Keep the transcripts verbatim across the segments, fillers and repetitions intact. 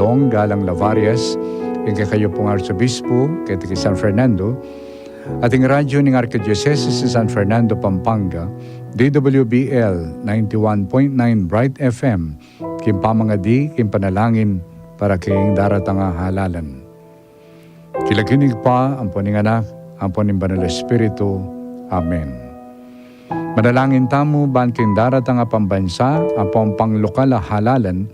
Dong Galang Lavarias, ing kekayu pung Arsobispo keti king San Fernando, at ing radyu ning Arkidiosesis ning San Fernando, Pampanga, D W B L ninety-one point nine Bright F M, king pamangadi king panalangin para king daratang a halalan. King lagyu ning Ibpa, ampo ning Anak, ampo ning Banal a Espiritu. Amen. Manalangin tamu ban king daratang a pambansa, ampo ing panglokal a halalan,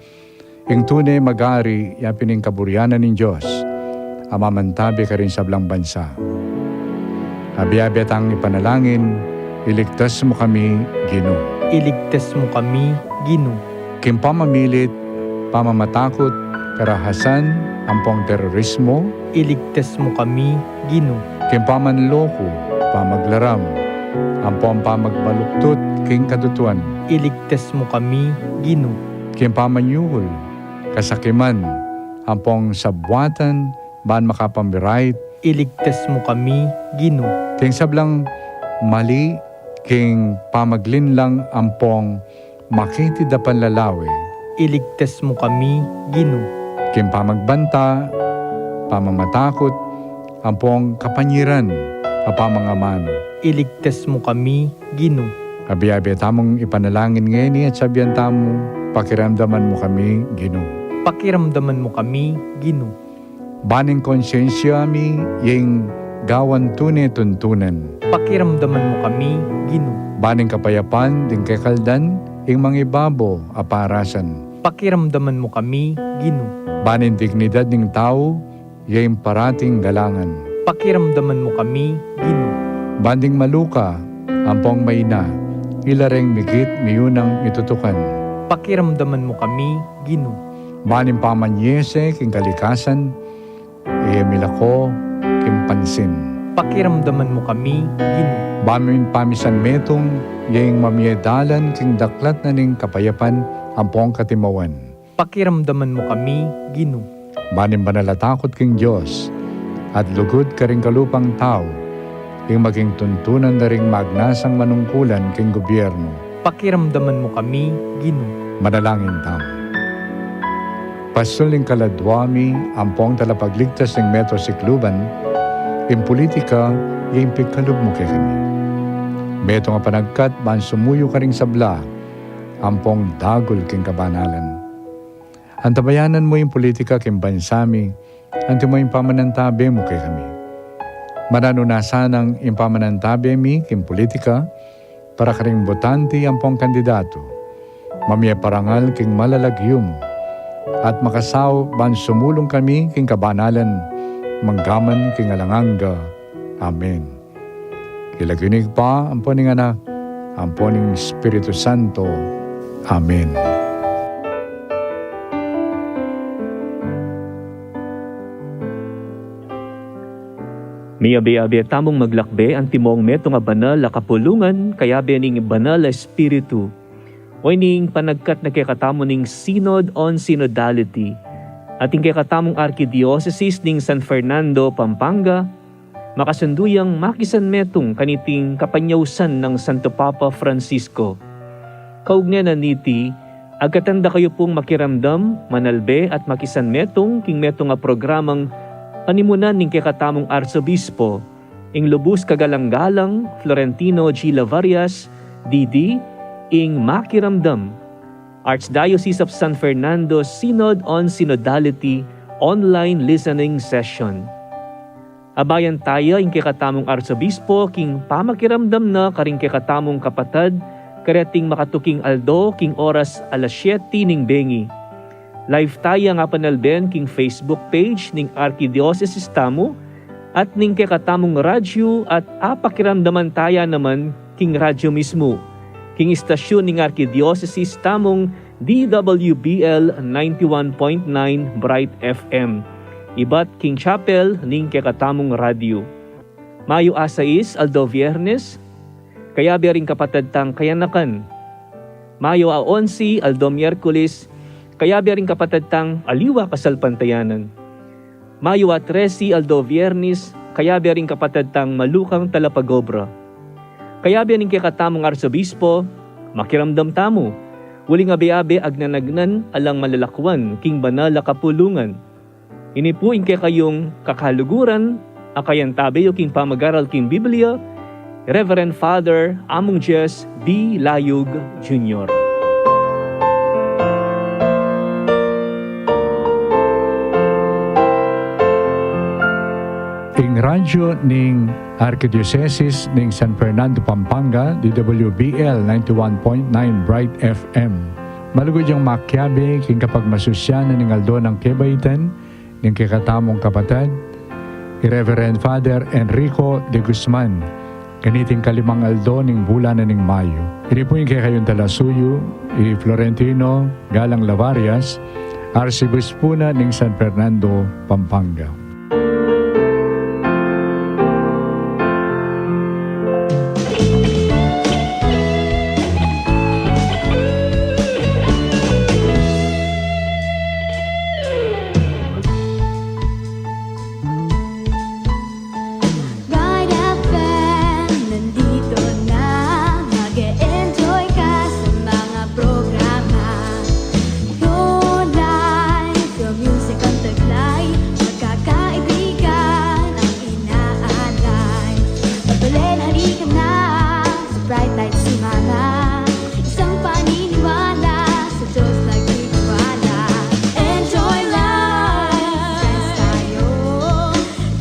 ing tune magari ya pin ing kaburian na ning Dios a mamantabe karing sablang bansa. Abi-abi tang ipanalangin, iligtas mu kami, Ginu. Iligtas mu kami, Ginu. King pamamilit, pamamatakut, karahasan, ampong terorismo. Iligtas mu kami, Ginu. King pamanloko, pamaglaram, ampong pamagbaluktut king katutuan. Iligtas mu kami, Ginu. King pamanyuhul, kasakiman, ampong sabwatan, ban makapamirait. Iligtas mu kami, Ginu. King sablang mali, king pamaglinlang ampong makitid a panlalawe. Iligtas mu kami, Ginu. King pamagbanta, pamamatakut, ampong kapanyiran a pamangamanu. Iligtas mu kami, Ginu. Abi-abi tamung ipanalangin ngeni at sabian tamu, pakiramdaman mu kami, Ginu. Pakiramdaman mu kami, Ginu. Ban ing konsensia mi ing gawan tune tuntunan. Pakiramdaman mu kami, Ginu. Ban ing kapayapan ding kekaldan ing mangibabo a parasan. Pakiramdaman mu kami, Ginu. Ban ing dignidad ning tau ing parating galangan. Pakiramdaman mu kami, Ginu. Ban ding maluka ampong maina, ila reng migit miyunang mitutukan. Pakiramdaman mu kami, Ginu. Ban ing pamanyese king kalikasan, e milako king pansin. Pakiramdaman mu kami, Ginu. Ban ing pamisanmetung, ing mamie dalan king daklat na ning kapayapan ampong katimawan. Pakiramdaman mu kami, Ginu. Ban ing banal a takut king Dios at lugud karing kalupang tau, ing maging tuntunan da ring magnasang manungkulan king gobyerno. Pakiramdaman mu kami, Ginu. Manalangin tamu. Pastul ning kaladua mi, ampong talapagligtas ning meto sikluban, ing pulitika, ing pigkalub mu kekami. Metung a panagkat ban sumuyu karing sabla, ampong dagul king kabanalan. Antabayanan mu ing pulitika king bansa mi, antimo ing pamanantabe mu kekami. Mananu na sanang ing pamanantabe mi king pulitika, para karing botante ampong kandidatu, mamie parangal king malalagyu mu, at makasaup ban sumulung kami king kabanalan, manggaman king alang angga. Amen. King lagyu ning Ibpa, ampo ning Anak, ampo ning Espiritu Santo. Amen. Miyabe-abe tamung maglakbe antimong metung a banal a kapulungan, kayabe ning Banal a Espiritu. O ining panagkat na kekatamu ning Synod on Synodality, at ing kekatamung Arkidiosesis ning San Fernando, Pampanga, makasundu yang makisanmetung kaniting kapanyausan nang Santo Papa Francisco. Kaugnay na niti, agkatan da kayu pung makiramdam, manalbe at makisanmetung king metung a programang panimunan ning kekatamung Arsobispo, ing lubus kagalang-galang Florentino G. Lavarias, D D, ing makiramdam. Archdiocese of San Fernando Synod on Synodality Online Listening Session. Abayan taya ing kekatamung Arsobispo king pamakiramdam na karing kekatamung kapatad kareting makatuking aldo king oras alas siyete ning bengi. Live taya ngan panalben king Facebook page ning Arkidiosesis tamu at ning kekatamung radyu at apakiramdaman taya naman king radyu mismu, king istasyun ning Arkidiosesis tamung D W B L ninety-one point nine Bright F M, ibat king chapel ning kekatamung radyu. Mayo a sais, aldo Biernes, kayabe ring kapatad tang kayanakan. Mayo a onse, aldo Miyerkules, kayabe ring kapatad tang aliwa kasalpantayanan. Mayo a trese, aldo Biernes, kayabe ring kapatad tang malukang talapagobra. Kayabe ning kekatamung Arsobispo, makiramdam tamu. Uling abe-abe agnanagnan alang malalakuan king banal a kapulungan. Ini pu ing kekayung kakaluguran, a kayantabe yu king pamagaral king Biblia, Reverend Father Among Jess B. Layug Junior. Ing radyo ning Arkidiosesis ning San Fernando, Pampanga, D W B L ninety-one point nine Bright F M. Malugud yang makiabe king kapagmasusyan ning aldo nang kebaitan ning kekatamung kapatad, i Reverend Father Enrico de Guzman, kaniting kalimang aldo ning bulan na ning Mayo. Ini pu ing kekayung talasuyu, i Florentino Galang Lavarias, Arsobispo na ning San Fernando, Pampanga. Bright F M, nandito na. Mag-e-enjoy ka sa mga programa. Tunay, sa music ang taglay, magkakaibigan ang inaalay. Magpalena, halika na, sa Bright Light sumama. Isang paniniwala sa Diyos laging tiwala. Enjoy life, friends tayo.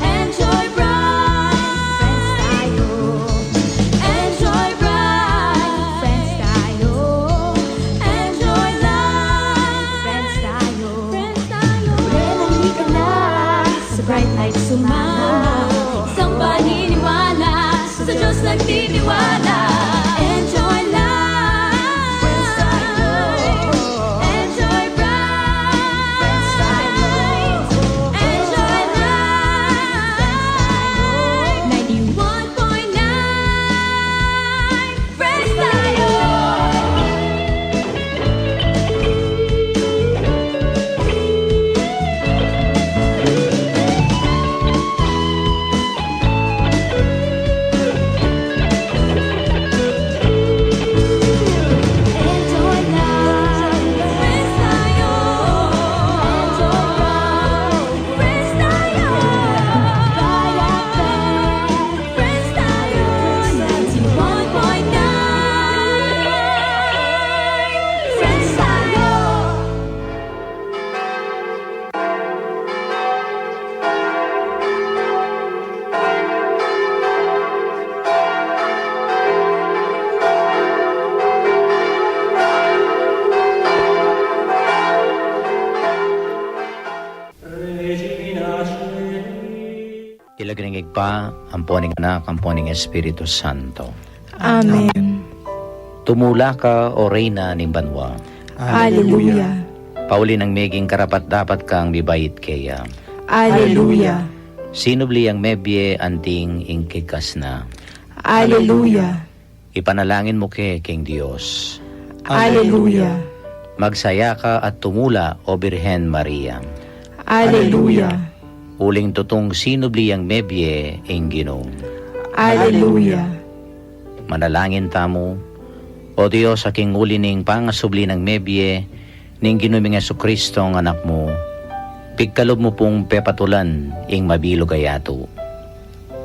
Enjoy bright, friends tayo. Enjoy bright, friends tayo. Enjoy life, friends tayo. Friends tayo. Friends tayo. Friends, halika na. Sa Bright Light sumama. Isang paniniwala. Sa Diyos nagtitiwala. Enjoy life. Friends tayo. Enjoy bright. Friends tayo. Enjoy life. Ninety-one point nine. Friends tayo. King lagyu ning Ibpa, ampo ning Anak, ampo ning Espiritu Santo. Amen. Tumula ka, O Reyna ning banua. Aleluya. Pauli nang meging karapat-dapat kang mibait keya. Aleluya. Sinubli yang mebie anting ing kekasnan. Aleluya. Ipanalangin mu ke king Dios. Aleluya. Magsaya ka at tumula, O Birhen Maria. Aleluya. Uling tutung sinubli yang mebie ing Ginu. Aleluya. Manalangin tamu. O Dios, a king uli ning pangasubli nang mebie ning Ginu ming Jesucristo a Anak mu, pigkalub mu pung pepatulan ing mabilug a yatu.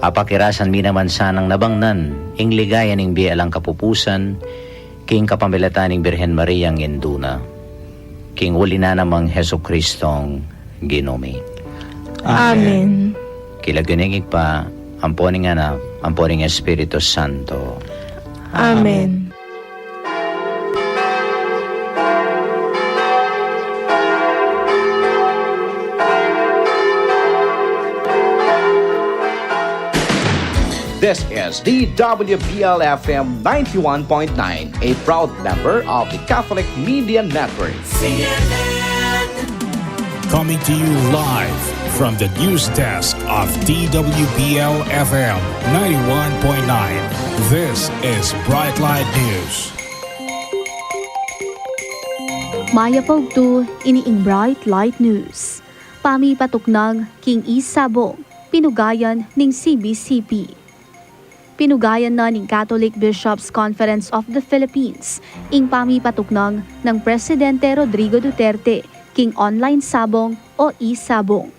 Apakirasan mi naman sanang nabangnan ing ligaya ning bie alang kapupusan, king kapamilatan ning Birhen Mariang Indu na. King uli na namang Jesucristong Ginu mi. Amen. King lagyu ning Ibpa, ampo ning Anak, ampo ning Espiritu Santo. Amen. This is D W B L F M ninety-one point nine, a proud member of the Catholic Media Network. Coming to you live from the news desk of D W B L F M ninety-one point nine, this is Bright Light News. Mayap a ugtu, ini ing Bright Light News. Pamipatuknang king isabong pinugayan ning C B C P. Pinugayan na ning Catholic Bishops' Conference of the Philippines ing pamipatuknang nang Presidente Rodrigo Duterte king online sabong o e-sabong.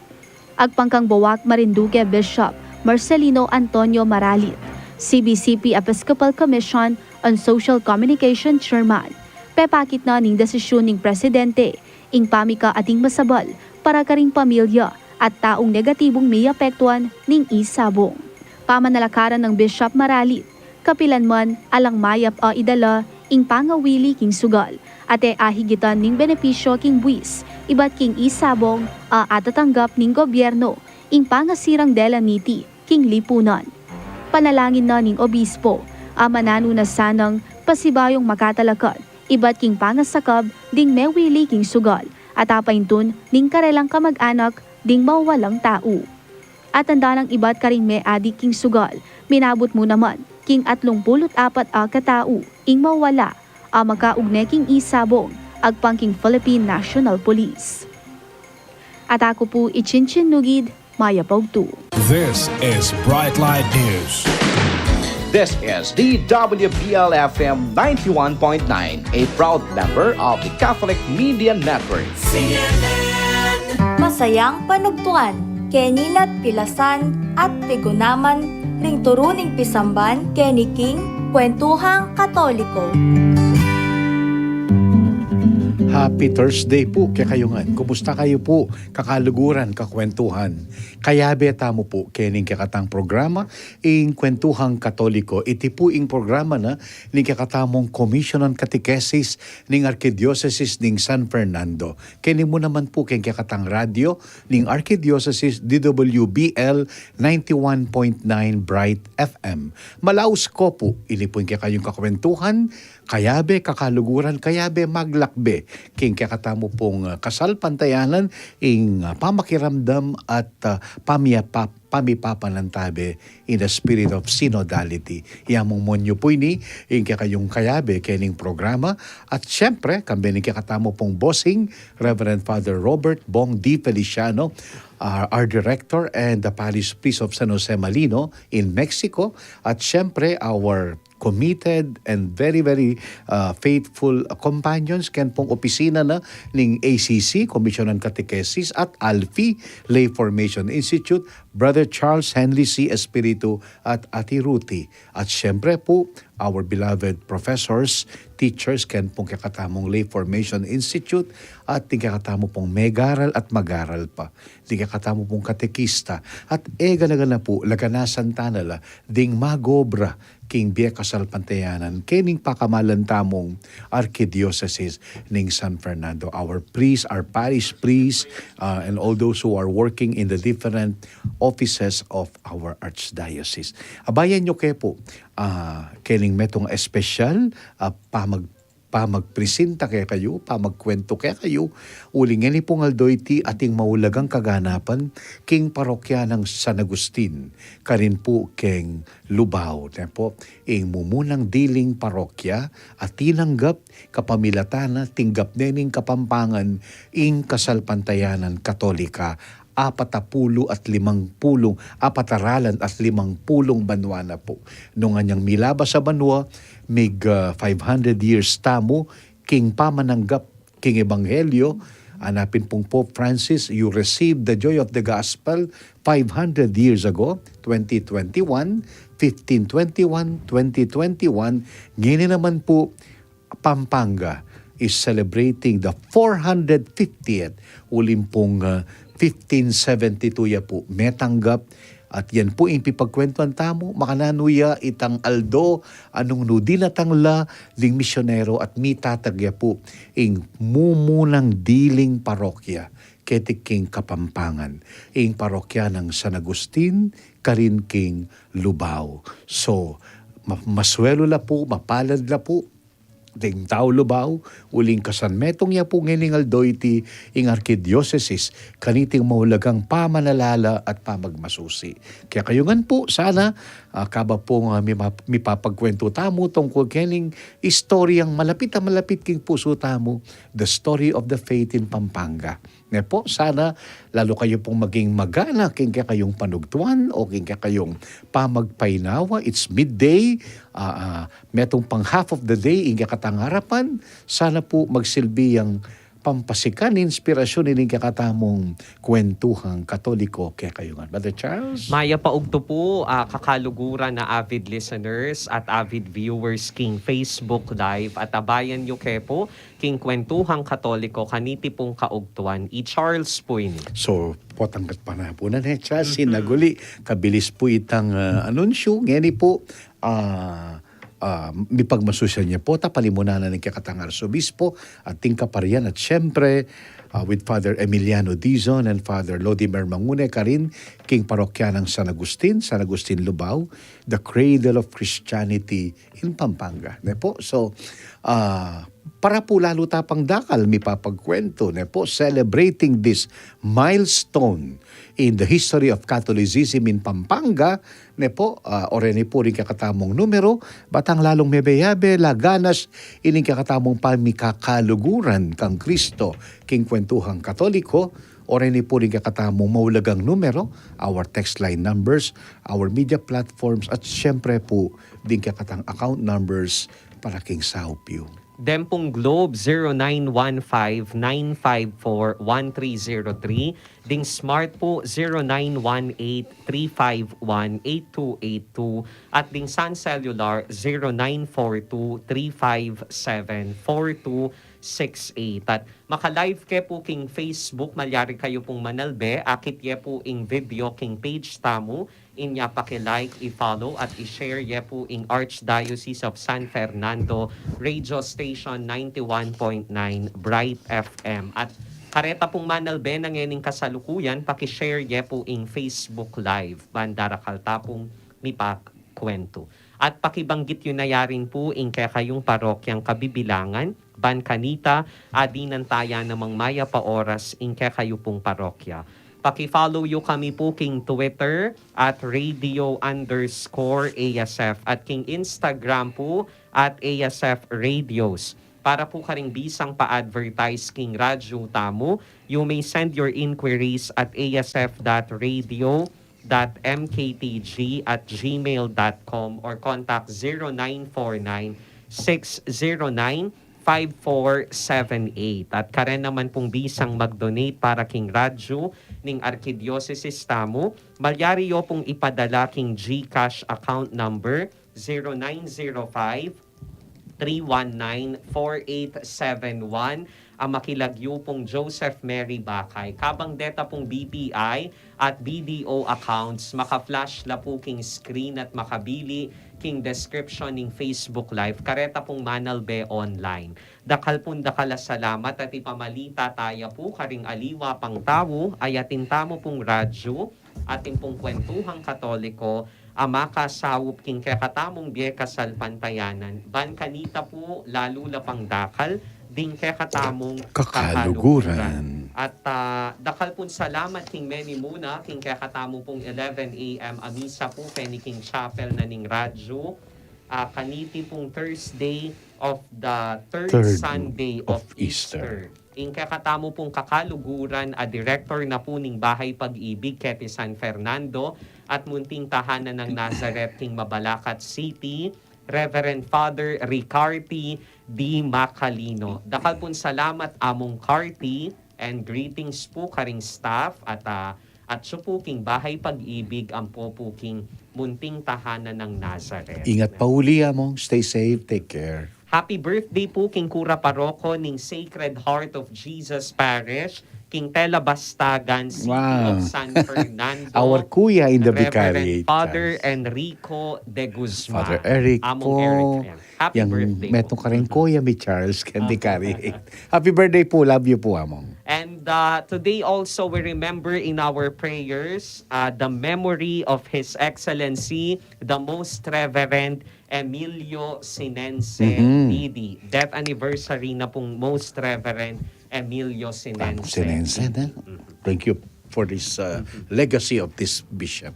Agpang kang Buwak Marinduque Bishop Marcelino Antonio Maralit, C B C P Episcopal Commission on Social Communication Chairman, pepakit na ning desisyun ning Presidente ing pamika ating masabal para karing pamilya at taung negatibung miapektuan ning e-sabong. Pamanalakaran nang Bishop Maralit, kapilan man alang mayap a idala ing pangawili king sugal, at e ahigitan ning benepisyo king buis ibat king e-sabong a atatanggap ning gobyerno ing pangasirang dela niti king lipunan. Panalangin na ning obispo a mananu na sanang pasibayung makatalakad ibat king pangasakab ding mewili king sugal at apaintun ning karelang kamag-anak ding mawalang tau. At tanda nang ibat karing meadik king sugal, minabut mu naman king atlung pulu't apat a katau ing mawala a makaugne king e-sabong agpang king Philippine National Police. At aku pu i Chinchin Nugid, mayap a ugtu. This is Bright Light News. This is D W B L F M ninety-one point nine, a proud member of the Catholic Media Network. Masayang panugtuan, keni na't pilasan at pigunaman ring turu ning pisamban keni king Kwentuhang Katoliko. Happy Thursday pu kekayu ngan. Kumusta kayu pu, kakaluguran, kakwentuhan? Kayabe tamu pu kening kekatang programa, ing Kwentuhang Katoliko. Iti pu ing programa na ning kekatamung Commission on Catechesis ning Arkidiosesis ning San Fernando. Keni mu naman pu keng kekatang radyo ning Arkidiosesis, D W B L ninety-one point nine Bright F M. Malaus ko pu, ini pu ing kekayung kakwentuhan, kayabe kakaluguran, kayabe maglakbe king kekatamu pung, ah, kasalpantayanan, ing, ah, pamakiramdam at, ah, pamiyapa-, pamipapanantabe in the spirit of synodality. Yamung monyo pu ini ing kekayung kayabe kening programa. At siyempre, kambe ning kekatamu pung bossing, Reverend Father Robert Bong D. Feliciano, our, our director and the parish priest of San Jose Malino in Mexico. At siyempre, our committed and very, very, uh, faithful companions, ken pung opisina na ning A C C, Commission on Catechesis, at ALFI, Lay Formation Institute, Brother Charles Henry C. Espiritu, at Ate Ruthie. At siyempre pu, our beloved professors, teachers, ken pung kekatamung Lay Formation Institute, at ding kekatamu pung megaral at magaral pa, ding kekatamu pung katekista, at e gana-gana pu, laganasan tana la ding magobra king bie kasalpantayanan kening pakamalan tamung Arkidiosesis ning San Fernando, our priests, our parish priests, uh, and all those who are working in the different offices of our archdiocese. Abayan yu ke pu, ah, kening metung espesyal, ah, pamag-, pamagpresinta kekayu, pamagkwentu kekayu, uling ngeni pung aldo iti ating maulagang kaganapan king parokya nang San Agustin, karin pu keng Lubao, ne pu, ing mumunang diling parokya a tinanggap kapamilatan na tinggap ne ning Kapampangan ing kasalpantayanan Katolika, apat a pulu at limang pulung, apat a ralan at limang pulung banua na pu. Nung anyang milabas a banua, mig, ah, five hundred years tamu king pamananggap king ebanghelyo, anapin pung Pope Francis, you received the joy of the gospel five hundred years ago, twenty twenty-one, fifteen twenty-one, twenty twenty-one, ngeni naman pu, Pampanga is celebrating the four hundred fiftieth, uling pung, ah, fifteen seventy-two ya pu metanggap, at yan pu ing pipagkwentuan tamu, makananu ya itang aldo, a nung nu dinatang la ding misyonero at mitatag ya pu ing mumunang diling parokya keti king Kapampangan, ing parokya nang San Agustin, karin king Lubao. So, ma-, masuelu la pu, mapalad la pu, ding tau Lubao, uling kasanmetung ya pu ngening aldo iti ing arkidiosesis, kaniting maulagang pamanalala at pamagmasusi. Kaya kayu ngan pu, sana Ah, kaba pung, ah, mipa-, mipapagkuwentu tamu tungkul kening istoryang malapit a malapit king pusu tamu, the story of the faith in Pampanga. Ne po, sana lalu kayu pung maging magana king kekayung panugtuan o king kekayung pamagpainawa. It's midday, ah, ah, metung pang half of the day ing kekatang arapan. Sana pu magsilbi yang pampasikan, inspirasyon ining kekatamung kwentuhang Katoliko kekayu ngan. Brother Charles? Mayap a ugtu pu, ah, kakaluguran a avid listeners at avid viewers king Facebook Live, at abayan yu ke pu king Kwentuhang Katoliko kaniti pung kaugtuan. I Charles pu ini. So, potang kat panapunan, eh, Charles, mm-hmm, sinaguli, kabilis pu itang, ah, anunsyo, ngeni pu, ah, ah, mipagmasusyan ya pu ta palimunan na ning kekatang arsobispo at king kaparian at siyempre, ah, with Father Emiliano Dizon and Father Lodimer Mangune karin king parokya nang San Agustin, San Agustin Lubao, the cradle of Christianity in Pampanga. Ne po? So, ah, para pu lalu ta pang dakal mipapagkuwentu, ne po? Celebrating this milestone in the history of Catholicism in Pampanga, ne po, ah, oreni pu ring kekatamung numero, batang lalung mebeyabe, laganas, ining kekatamung pamikakaluguran kang Kristo, king kwentuhang Katoliko, oreni pu ring kekatamung maulagang numero, our text line numbers, our media platforms, at siyempre pu, ding kekatang account numbers para king saup yu. Deng pung Globe, zero nine one five nine five four one three zero three, ding Smart pu, zero nine one eight three five one eight two eight two, at ding Sun Cellular, zero nine four two three five seven four two six eight. At maka-live ke pu king Facebook, malyari kayu pung manalbe, akit ye pu ing video king page tamu, inya paki-like, i-follow, at i-share ye pu ing Archdiocese of San Fernando Radio Station ninety-one point nine Bright F M. At kareta pung manalbe na ngening kasalukuyan, paki-share ye pu ing Facebook Live, ban darakal ta pung mipagkuwentu. At pakibanggit yu na ya rin pu ing kekayung parokyang kabibilangan, ban kanita, adinan taya namang mayap a oras ing kekayu pung parokya. Paki-follow yu kami pu king Twitter at radio underscore A S F at king Instagram pu at A S F Radios. Para pu karing bisang pa-advertise king radyo tamu, you may send your inquiries at A S F dot radio dot M K T G at gmail dot com or contact zero nine four nine six zero nine five four seven eight. At karen naman pung bisang mag-donate para king radyo ning arkidiosesis tamu, malyari yu pung ipadala king GCash account number zero nine zero five three one nine four eight seven one, a makilagyu pung Joseph Mary Bakay. Kabang deta pung B P I at B D O accounts, maka-flash la pu king screen at makabili king description ning Facebook Live. Kareta pung manalbe online. Dakal pung dakal a salamat at ipamalita taya pu karing aliwa pang tau, ay atin tamu pung radyo, atin pung kwentuhang Katoliko, a makasaup king kekatamung bie kasalpantayanan, ban kanita pu lalu la pang dakal ding kekatamung kakaluguran. Kakaluguran. At, ah, dakal pung salamat king meni mu na, king kekatamu pung eleven A M a misa pu keni king chapel na ning radyo, ah, kaniti pung Thursday of the third Third Sunday of of Easter. Easter. Ing kekatamu pung kakaluguran a direktor na pu ning Bahay Pag-ibig keti San Fernando at Munting Tahanan nang Nazareth king Mabalacat City, Reverend Father Ricarty D. Macalino. Dakal pung salamat, Among Carty, and greetings pu karing staff at, ah, at su pu king Bahay Pag-ibig ampo pu king Munting Tahanan nang Nazareth. Ingat pa uli, Among. Stay safe, take care. Happy birthday pu king Kura Paroko ning Sacred Heart of Jesus Parish, king Tela Bastagan, City of Wow. San Fernando, Our kuya in the Reverend vicariate, Father Charles. Enrico de Guzman. Father Eric Among po. Eric, ayan. Happy Yang birthday metung po. Karin kuya mi Charles, ken Ah. vicariate. Happy birthday po, love you po, Among. And, uh, today also we remember in our prayers, uh, the memory of His Excellency, the Most Reverend Emilio Sinense Mhm. Didi. Death anniversary na pung Most Reverend Emilio Sinense Sinense, Didi. eh? Mhm. Thank you for this, uh, Mhm. legacy of this bishop.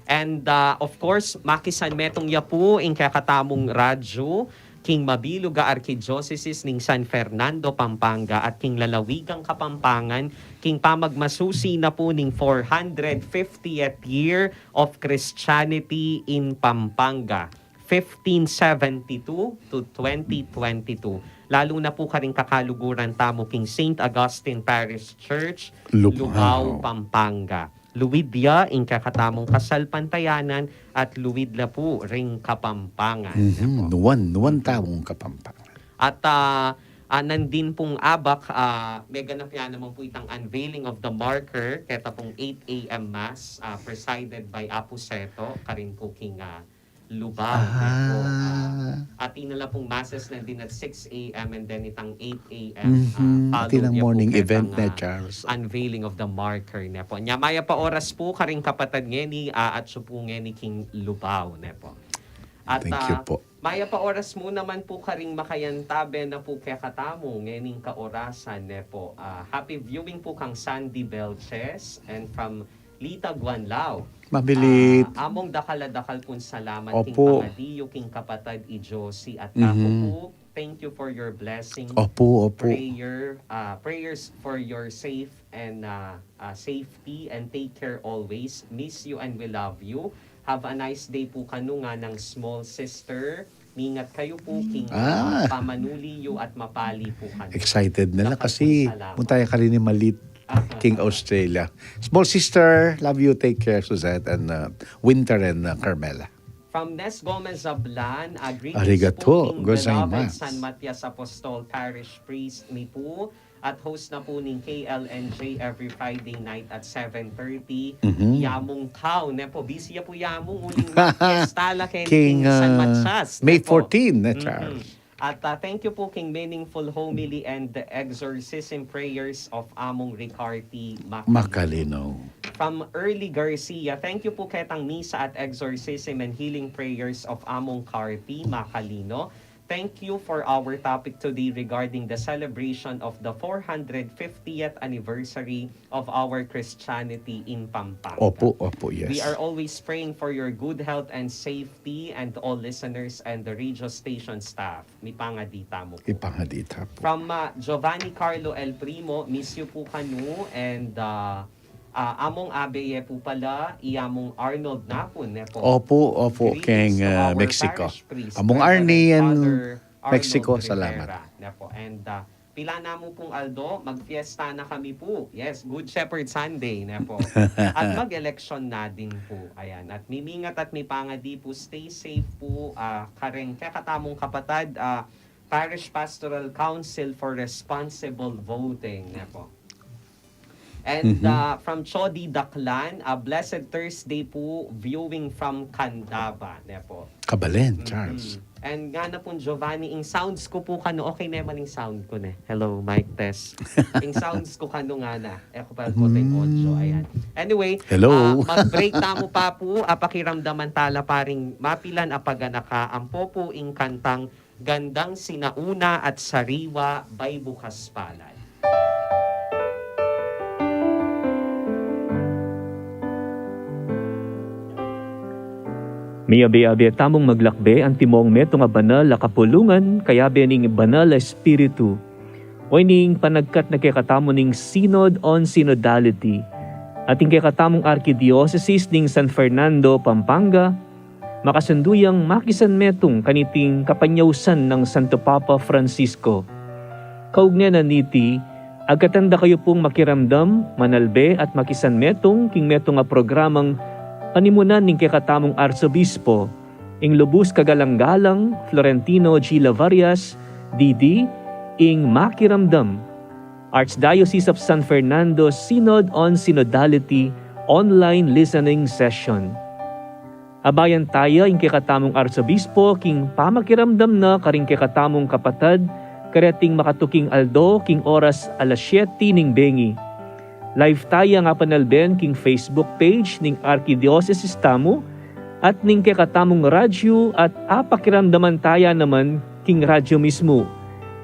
And, ah, of course, makisanmetung ya pu ing kekatamung radyu king mabilug a arkidiosesis ning San Fernando, Pampanga at king lalawigang Kapampangan king pamagmasusi na pu ning four hundred fiftieth year of Christianity in Pampanga, fifteen seventy-two to twenty twenty-two. Lalu na pu karing kakaluguran tamu king Saint Augustine Parish Church, Lubao. Lubao, Pampanga. Luid ya ing kekatamung kasalpantayanan at luid la pu ring Kapampangan. Mhm. Nuan, nuan taung Kapampangan. At, ah, ah, nandin pung abak, ah, meganap ya naman pu itang unveiling of the marker, keta pung eight a.m. Mass, ah, presided by Apu Seto, karin pu king, ah, Lubao, ne po. Ah, at inala pung masses nandin at six a.m. and then itang eight a.m., ah, mhm, follow atin ang ya po morning event ketang, ne, ah, Charles. Unveiling of the marker, ne po. Nya, mayap a oras pu karing kapatad ngeni, ah, at siya pu ngeni king Lubao, ne po. At, thank you, ah, po. Mayap a oras mu naman pu karing makayantabe na pu kekatamu ngening kaorasan, ne po. Ah, happy viewing pu kang Sandy Belches and from Lita Guanlao. Mamilit. Ah, among dakal a dakal pung salamat king, opo, pangadi yu king kapatad i Josie at, mhm, aku pu. Thank you for your blessing. Opo, opo. Prayer, ah, prayers for your safe and, ah, ah, safety and take care always. Miss you and we love you. Have a nice day pu kanu nganang small sister. Mingat kayu pu king, ah, ah, pamanuli yu at mapali pu kanu. Excited na la kasi, dakal pung salamat. Munta ya karin ni Malit king Australia. Small sister, love you, take care, Suzette and, uh, Winter and, uh, Carmela. From Nes Gomez Zablan, uh, greetings, arigato, pu king beloved gozaimasu. San Matias Apostol Parish Priest mi pu, at host na pu ning K L N J every Friday night at seven thirty. Mhm. Yamung Kau, ne po, busy ya pu yamung, uling magpiesta la king, king, king San, uh, Matias, May, ne po, fourteen, ne, mhm, Charles? At, ah, thank you po king meaningful homily and the exorcism prayers of Among Ricarte Macalino. Macalino. From Early Garcia, thank you po ketang misa at exorcism and healing prayers of Among Carti Macalino. Thank you for our topic today regarding the celebration of the four hundred fiftieth anniversary of our Christianity in Pampanga. Opo, opo, yes. We are always praying for your good health and safety and to all listeners and the radio station staff. Mipangadi tamu pu. Mipangadi tamu pu. From, uh, Giovanni Carlo El Primo, miss you pu kanu, and, uh, uh, Among Abe ye pu pala, i Among Arnold Napun, ne po. Opo, opo, greetings king, to, uh, our Mexico. Parish priest, Among Reverend Arnie and Father Arnold Mexico, Rivera, salamat. Ne po. And, uh, pila na mu pung aldo, magfiesta na kami pu. Yes, Good Shepherd Sunday, ne po. At mag-eleksyon na din pu. Ayan. At mimingat at mipangadi pu, stay safe pu, ah, kareng kekatamung kapatad, ah, Parish Pastoral Council for Responsible Voting, ne po. And, mhm, ah, from Chody Daklan, ah, blessed Thursday pu, viewing from Candaba, ne po. Kabalen, mhm, Charles. And ngana pung Giovanni, ing sounds ku pu kanu, okay naman ing sound ku ne. Hello, mic test. Ing sounds ku kanu ngana. E ku pa pu ing audio, ayan. Anyway, hello, ah, mag-break tamu pa pu, ah, pakiramdaman tala pa ring mapilan a paganaka, ampo pu ing kantang Gandang Sinauna at Sariwa by Bukas Palad. Miyabe-abe tamung maglakbe antimong metung a banal a kapulungan, kayabe ning Banal a Espiritu, o ining panagkat na kekatamu ning Synod on Synodality, at ing kekatamung Arkidiosesis ning San Fernando, Pampanga, makasundu yang makisanmetung kaniting kapanyausan nang Santo Papa Francisco. Kaugne na niti, agkatan da kayu pung makiramdam, manalbe at makisanmetung king metung a programang panimunan ning kekatamung Arsobispo, ing lubus kagalang-galang Florentino G. Lavarias, D D, ing Makiramdam, Archdiocese of San Fernando Synod on Synodality online listening session. Abayan taya ing kekatamung Arsobispo king pamakiramdam na karing kekatamung kapatad kareting makatuking aldo king oras alas siete ning bengi. Live taya ngan panalben king Facebook page ning Arkidiosesis tamu at ning kekatamung radyu at apakiramdaman taya naman king radyu mismu,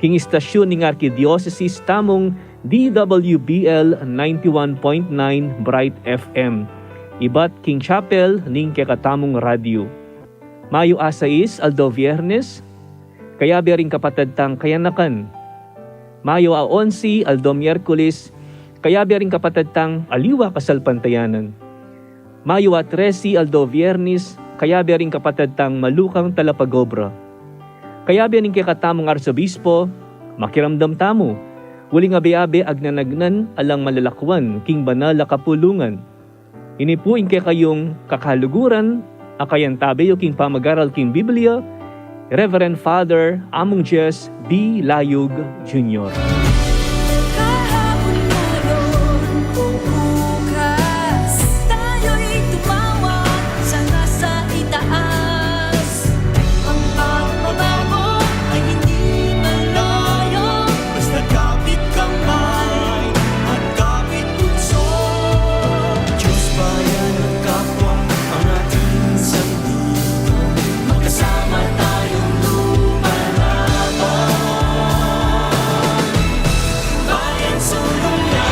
king istasyun ning Arkidiosesis tamung D W B L ninety-one point nine Bright F M. ibat king chapel ning kekatamung radyo. Mayo a sais, aldo Biernes, kayabe ring kapatad tang kayanakan. Mayo a onse, aldo Mierkules, kayabe ring kapatad tang aliwa kasalpantayanan. Mayo a trese, aldo Biernes, kayabe ring kapatad tang malukang talapagobra. Kayabe ning kekatamung arsobispo, makiramdam tamu, uling abe-abe agnanagnan alang malalakuan king banal a kapulungan. Ini pu ing kekayung kakaluguran, a kayantabe yu king pamagaral king Biblia, Reverend Father Among Jess B. Layug Junior. Kahapon, ngayon, bukas, tayo'y tumawag sa nasa itaas. Ang pagbabago ay hindi malayo. Basta kapit kamay at kapit puso. Diyos, bayan at kapwa ang ating sandigan. Magkasama tayong lumalaban. Bayan sulong na.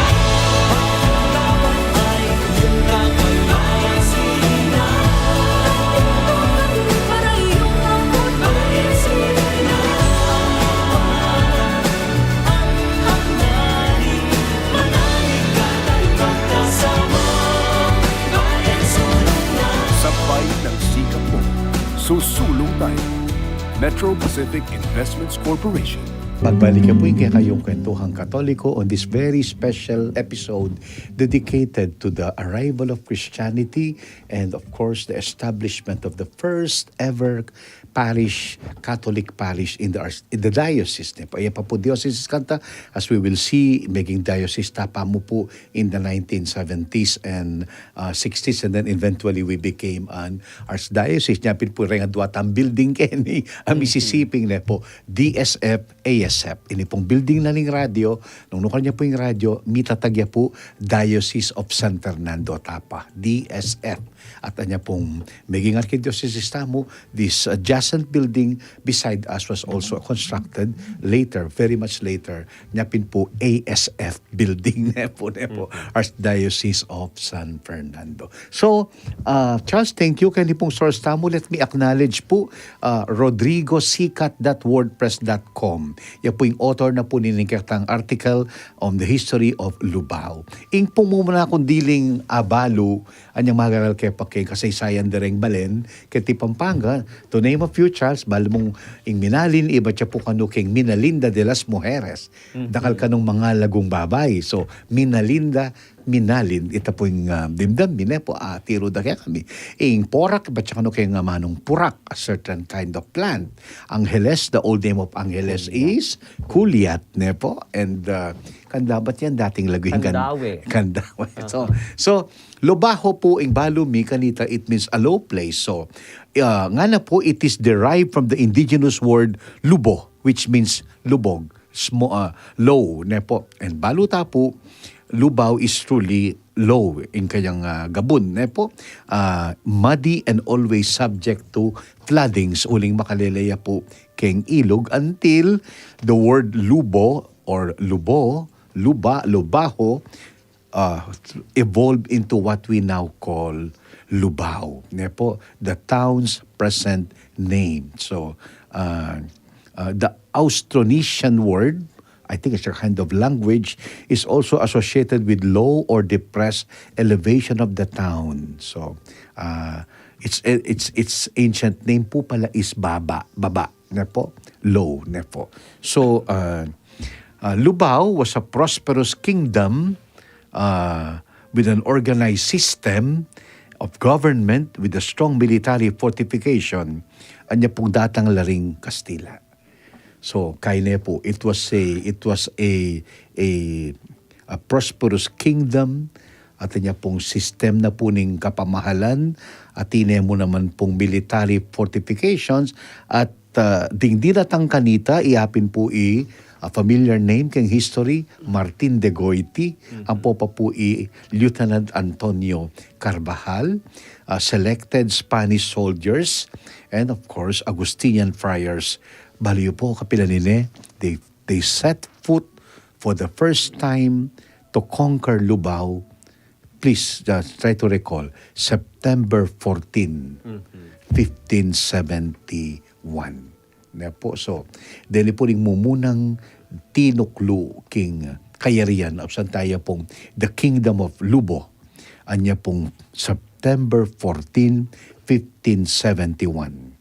Ang laban ay iyong laban. Bayan sulong na. Para iyong angkot. Bayan sulong na. Ang, ang, ang laban. Sabay ng sikap mo, susulong tayo. Metro Pacific Investments Corporation. Pagbalik na po yung kekayung kwentuhang Katoliko on this very special episode dedicated to the arrival of Christianity and, of course, the establishment of the first ever parish, Catholic parish in the, ars- in the diocese. Ne po, iya pa po diocese kanta, as we will see, meging diocese ta pa mu po in the nineteen seventies and, uh, sixties, and then eventually we became an archdiocese. Nya pin po reng adwa tang building keni, a misisiping ne po, D S F, A S F. Ini pong building na ning radyo, nung nukarin ya po ing radyo, mitatag ya po Diocese of San Fernando Tapa, D S F. At anya pong meging arkidiocese tamu, this adjacent building beside us was also constructed later, very much later. Nya pin po A S F building ne po, ne po, Archdiocese of San Fernando. So, uh, Charles, thank you. Keni pong source tamu, let me acknowledge po, uh, Rodrigo Sikat dot wordpress dot com. Ya po ing author na po ning ketang article on the history of Lubao. Ing pung mumuna kung diling abalu, anyang magaral ke pa king kasaysayan dereng balen, keti Pampanga, to name a few, Charles, bale mung ing Minalin, ibat ya pu kanu king Minalinda de las Mujeres. Dakal kanung mangalagung babai. So, Minalinda, Minalin, ita pu ing, ah, dimdam mi ne po, ah, tiru da kekami. Ing Porac, ibat ya kanu king amanung purak, a certain kind of plant. Angeles, the old name of Angeles is Culiat, ne po? And, ah, Candaba, ibat yan dating lagu ing Can-, Candaue. Candaue. So, so, Lubaho po ing balu mi kanita, it means a low place. So, ah, ngana po, it is derived from the indigenous word lubo, which means lubog, smo-, ah, low, ne po. And balu ta po, Lubao is truly low ing kayang, ah, gabun, ne po. Ah, muddy and always subject to floodings, uling makalele ya po keng ilug until the word lubo or lubo, luba, lubaho, uh, evolve into what we now call Lubao, ne po, the town's present name. So, uh, uh, the Austronesian word, I think it's a kind of language, is also associated with low or depressed elevation of the town. So, uh, its, its, its ancient name po pala is Baba, Baba, ne po, low, ne po. So, uh, uh, Lubao was a prosperous kingdom, uh, with an organized system of government with a strong military fortification. Anya pung datang la ring Kastila. So, kaya ne po, it was a, it was a, a, a prosperous kingdom, at anya pung system na po ning kapamahalan, at ine mu naman pung military fortifications, at, ah, ding dinatang kanita, iya pin po i, ah, familiar name keng history, Martin de Goiti, ampo pa po i Lieutenant Antonio Carvajal, ah, selected Spanish soldiers, and of course, Augustinian friars. Balu yu po, kapilan ini, they, they set foot for the first time to conquer Lubao please, uh, try to recall, September fourteen, fifteen seventy-one. Ne po, so, deni po ring mumunang tinuklu king kayarian, ausan taya pung the Kingdom of Lubo, anya pung September fourteen, fifteen seventy-one.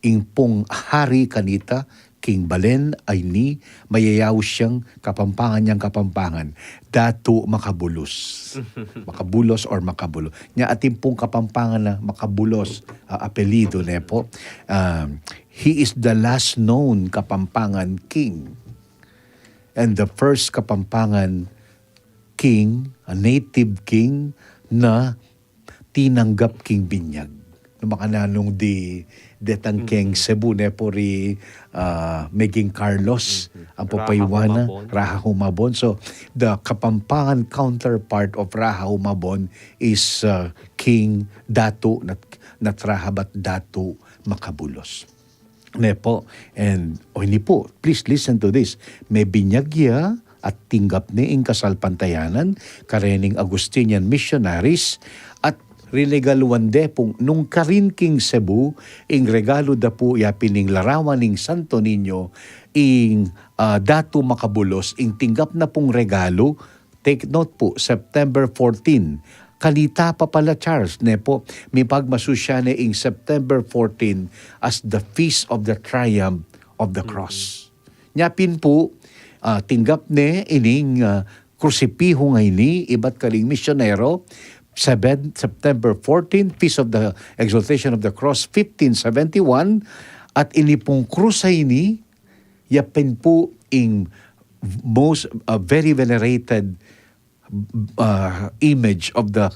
Ing pung hari kanita, King Balen, a ini, mayayaus yang Kapampangan yang Kapampangan, Datu Makabulos. Makabulos or Makabulo. Nya atin pung Kapampangan na Makabulos, ah, apelyido ne po. Um, he is the last known Kapampangan king. And the first Kapampangan king, a native king, na tinanggap king binyag. Nung makananu di detang keng Cebu, ne po ri, ah, meging Carlos, ang papaywa na, Raha Humabon. Raha Humabon. So, the Kapampangan counterpart of Raha Humabon is, ah, King Datu, not, not Raha, but Datu Makabulos. Ne po, and, o ini po, please listen to this. Mebinyag ya at tinggap ne ing kasalpantayanan karening Augustinian missionaries at rinegaluan de pung nung karin king Cebu ing regalu da pu ya pin ing larawan ning Santo Niño ing, ah, Datu Makabulos ing tinggap na pung regalu. Take note po, September fourteen. Kanita pa pala, Charles, ne po, mipagmasusya ne ing September fourteen as the Feast of the Triumph of the Cross. Nya pin po, ah, tinggap ne ining, ah, krusipiho ngeni, ibat karing misyonero, Seben-, September fourteen, Feast of the Exaltation of the Cross, fifteen seventy-one, at ini pung krus a ini, ya pin po ing most, ah, very venerated, ah, image of the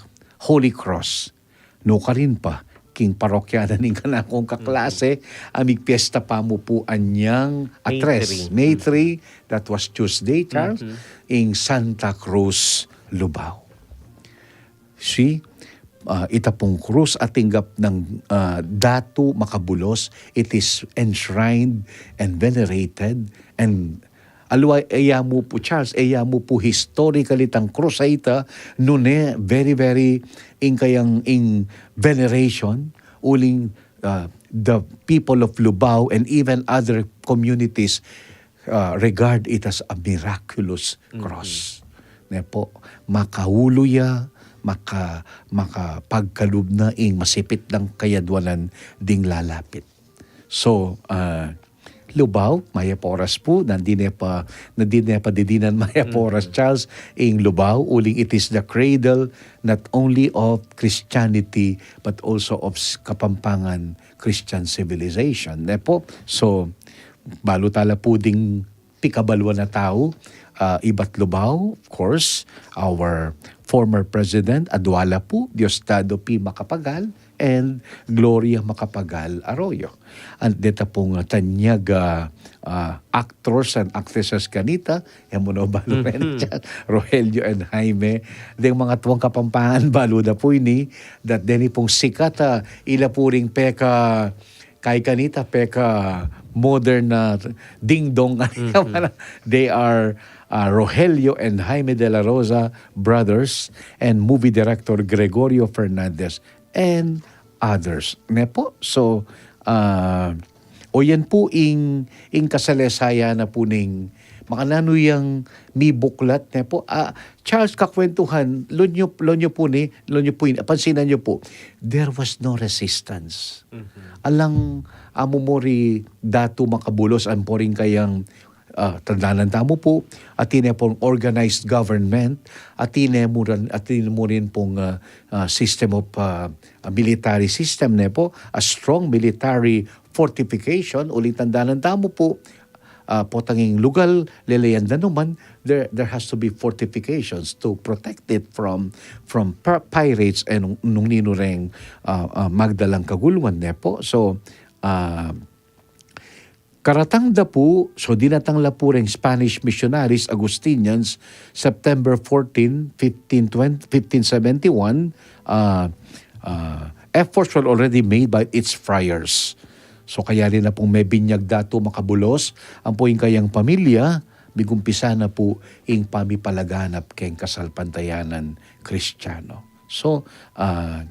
Holy Cross. Nukarin pa, king parokya na ning kanakung kaklase, a migpiesta pa mu po anyang a tres, May three, that was Tuesday, Charles, ing Santa Cruz, Lubao. See, ah, ita pung krus a tinggap nang, ah, Datu Makabulos, it is enshrined and venerated, and aliwa, e ya mu pu, Charles, e ya mu pu historical itang krus a ita, nune very, very ing kayang ing veneration, uling, ah, the people of Lubao and even other communities, ah, regard it as a miraculous cross. Ne po, makaulu ya, maka-, makapagkalub na ing masipit nang kayadwanan ding lalapit. So, ah, Lubao, mayap a oras pu, nandin ne pa, nandin ne pa didinan mayap a oras, Charles, ing Lubao, uling it is the cradle not only of Christianity, but also of s-, Kapampangan Christian civilization. Ne po? So, balu tala pu ding pikabaluan a tau, ah, ibat Lubao, of course, our former president, adwa la pu, Diosdado P. Macapagal, and Gloria Macapagal Arroyo. And deta pung, ah, tanyag, ah, ah, actors and actresses kanita, e mu no balu rin, Rogelio and Jaime. Deng mga tuang Kapampangan, balu da pu ini, that deni pung sikat, ah, ila pu ring peka, kay kanita, peka modern na dingdong. They are, ah, Rogelio and Jaime de la Rosa brothers and movie director Gregorio Fernandez and others. Ne po? So, ah, o yan pu ing, ing kasalesayan na pu ning makananu yang mibuklat, ne po? Ah, Charles, kakwentuhan, lon yu, lon yu pu ni, lon yu pu ini, pansinan yu pu, there was no resistance. Alang amu mu ri Datu Macabulos, ampo rin kayang, ah, tandanan tamu pu, atin ne pung organized government, atin ne mu rin, atin ne mu rin pung, ah, ah, system of, ah, ah, military system, ne po, a strong military fortification, uling tandanan tamu pu, ah, potang ing lugal, leleyan da naman, there, there has to be fortifications to protect it from, from pi-, pirates and nung, nung ninu reng, ah, ah, magdalang kaguluan, ne po. So, ah, karatang da pu, so dinatang la pu reng Spanish missionaries, Augustinians, September fourteen, fifteen twenty, fifteen seventy-one, ah, ah, efforts were already made by its friars. So, kaya rin na pung mebinyag Datu Macabulos, ampo ing kayang pamilya, migumpisa na pu ing pamipalaganap keng kasalpantayanan Kristiano. So, ah,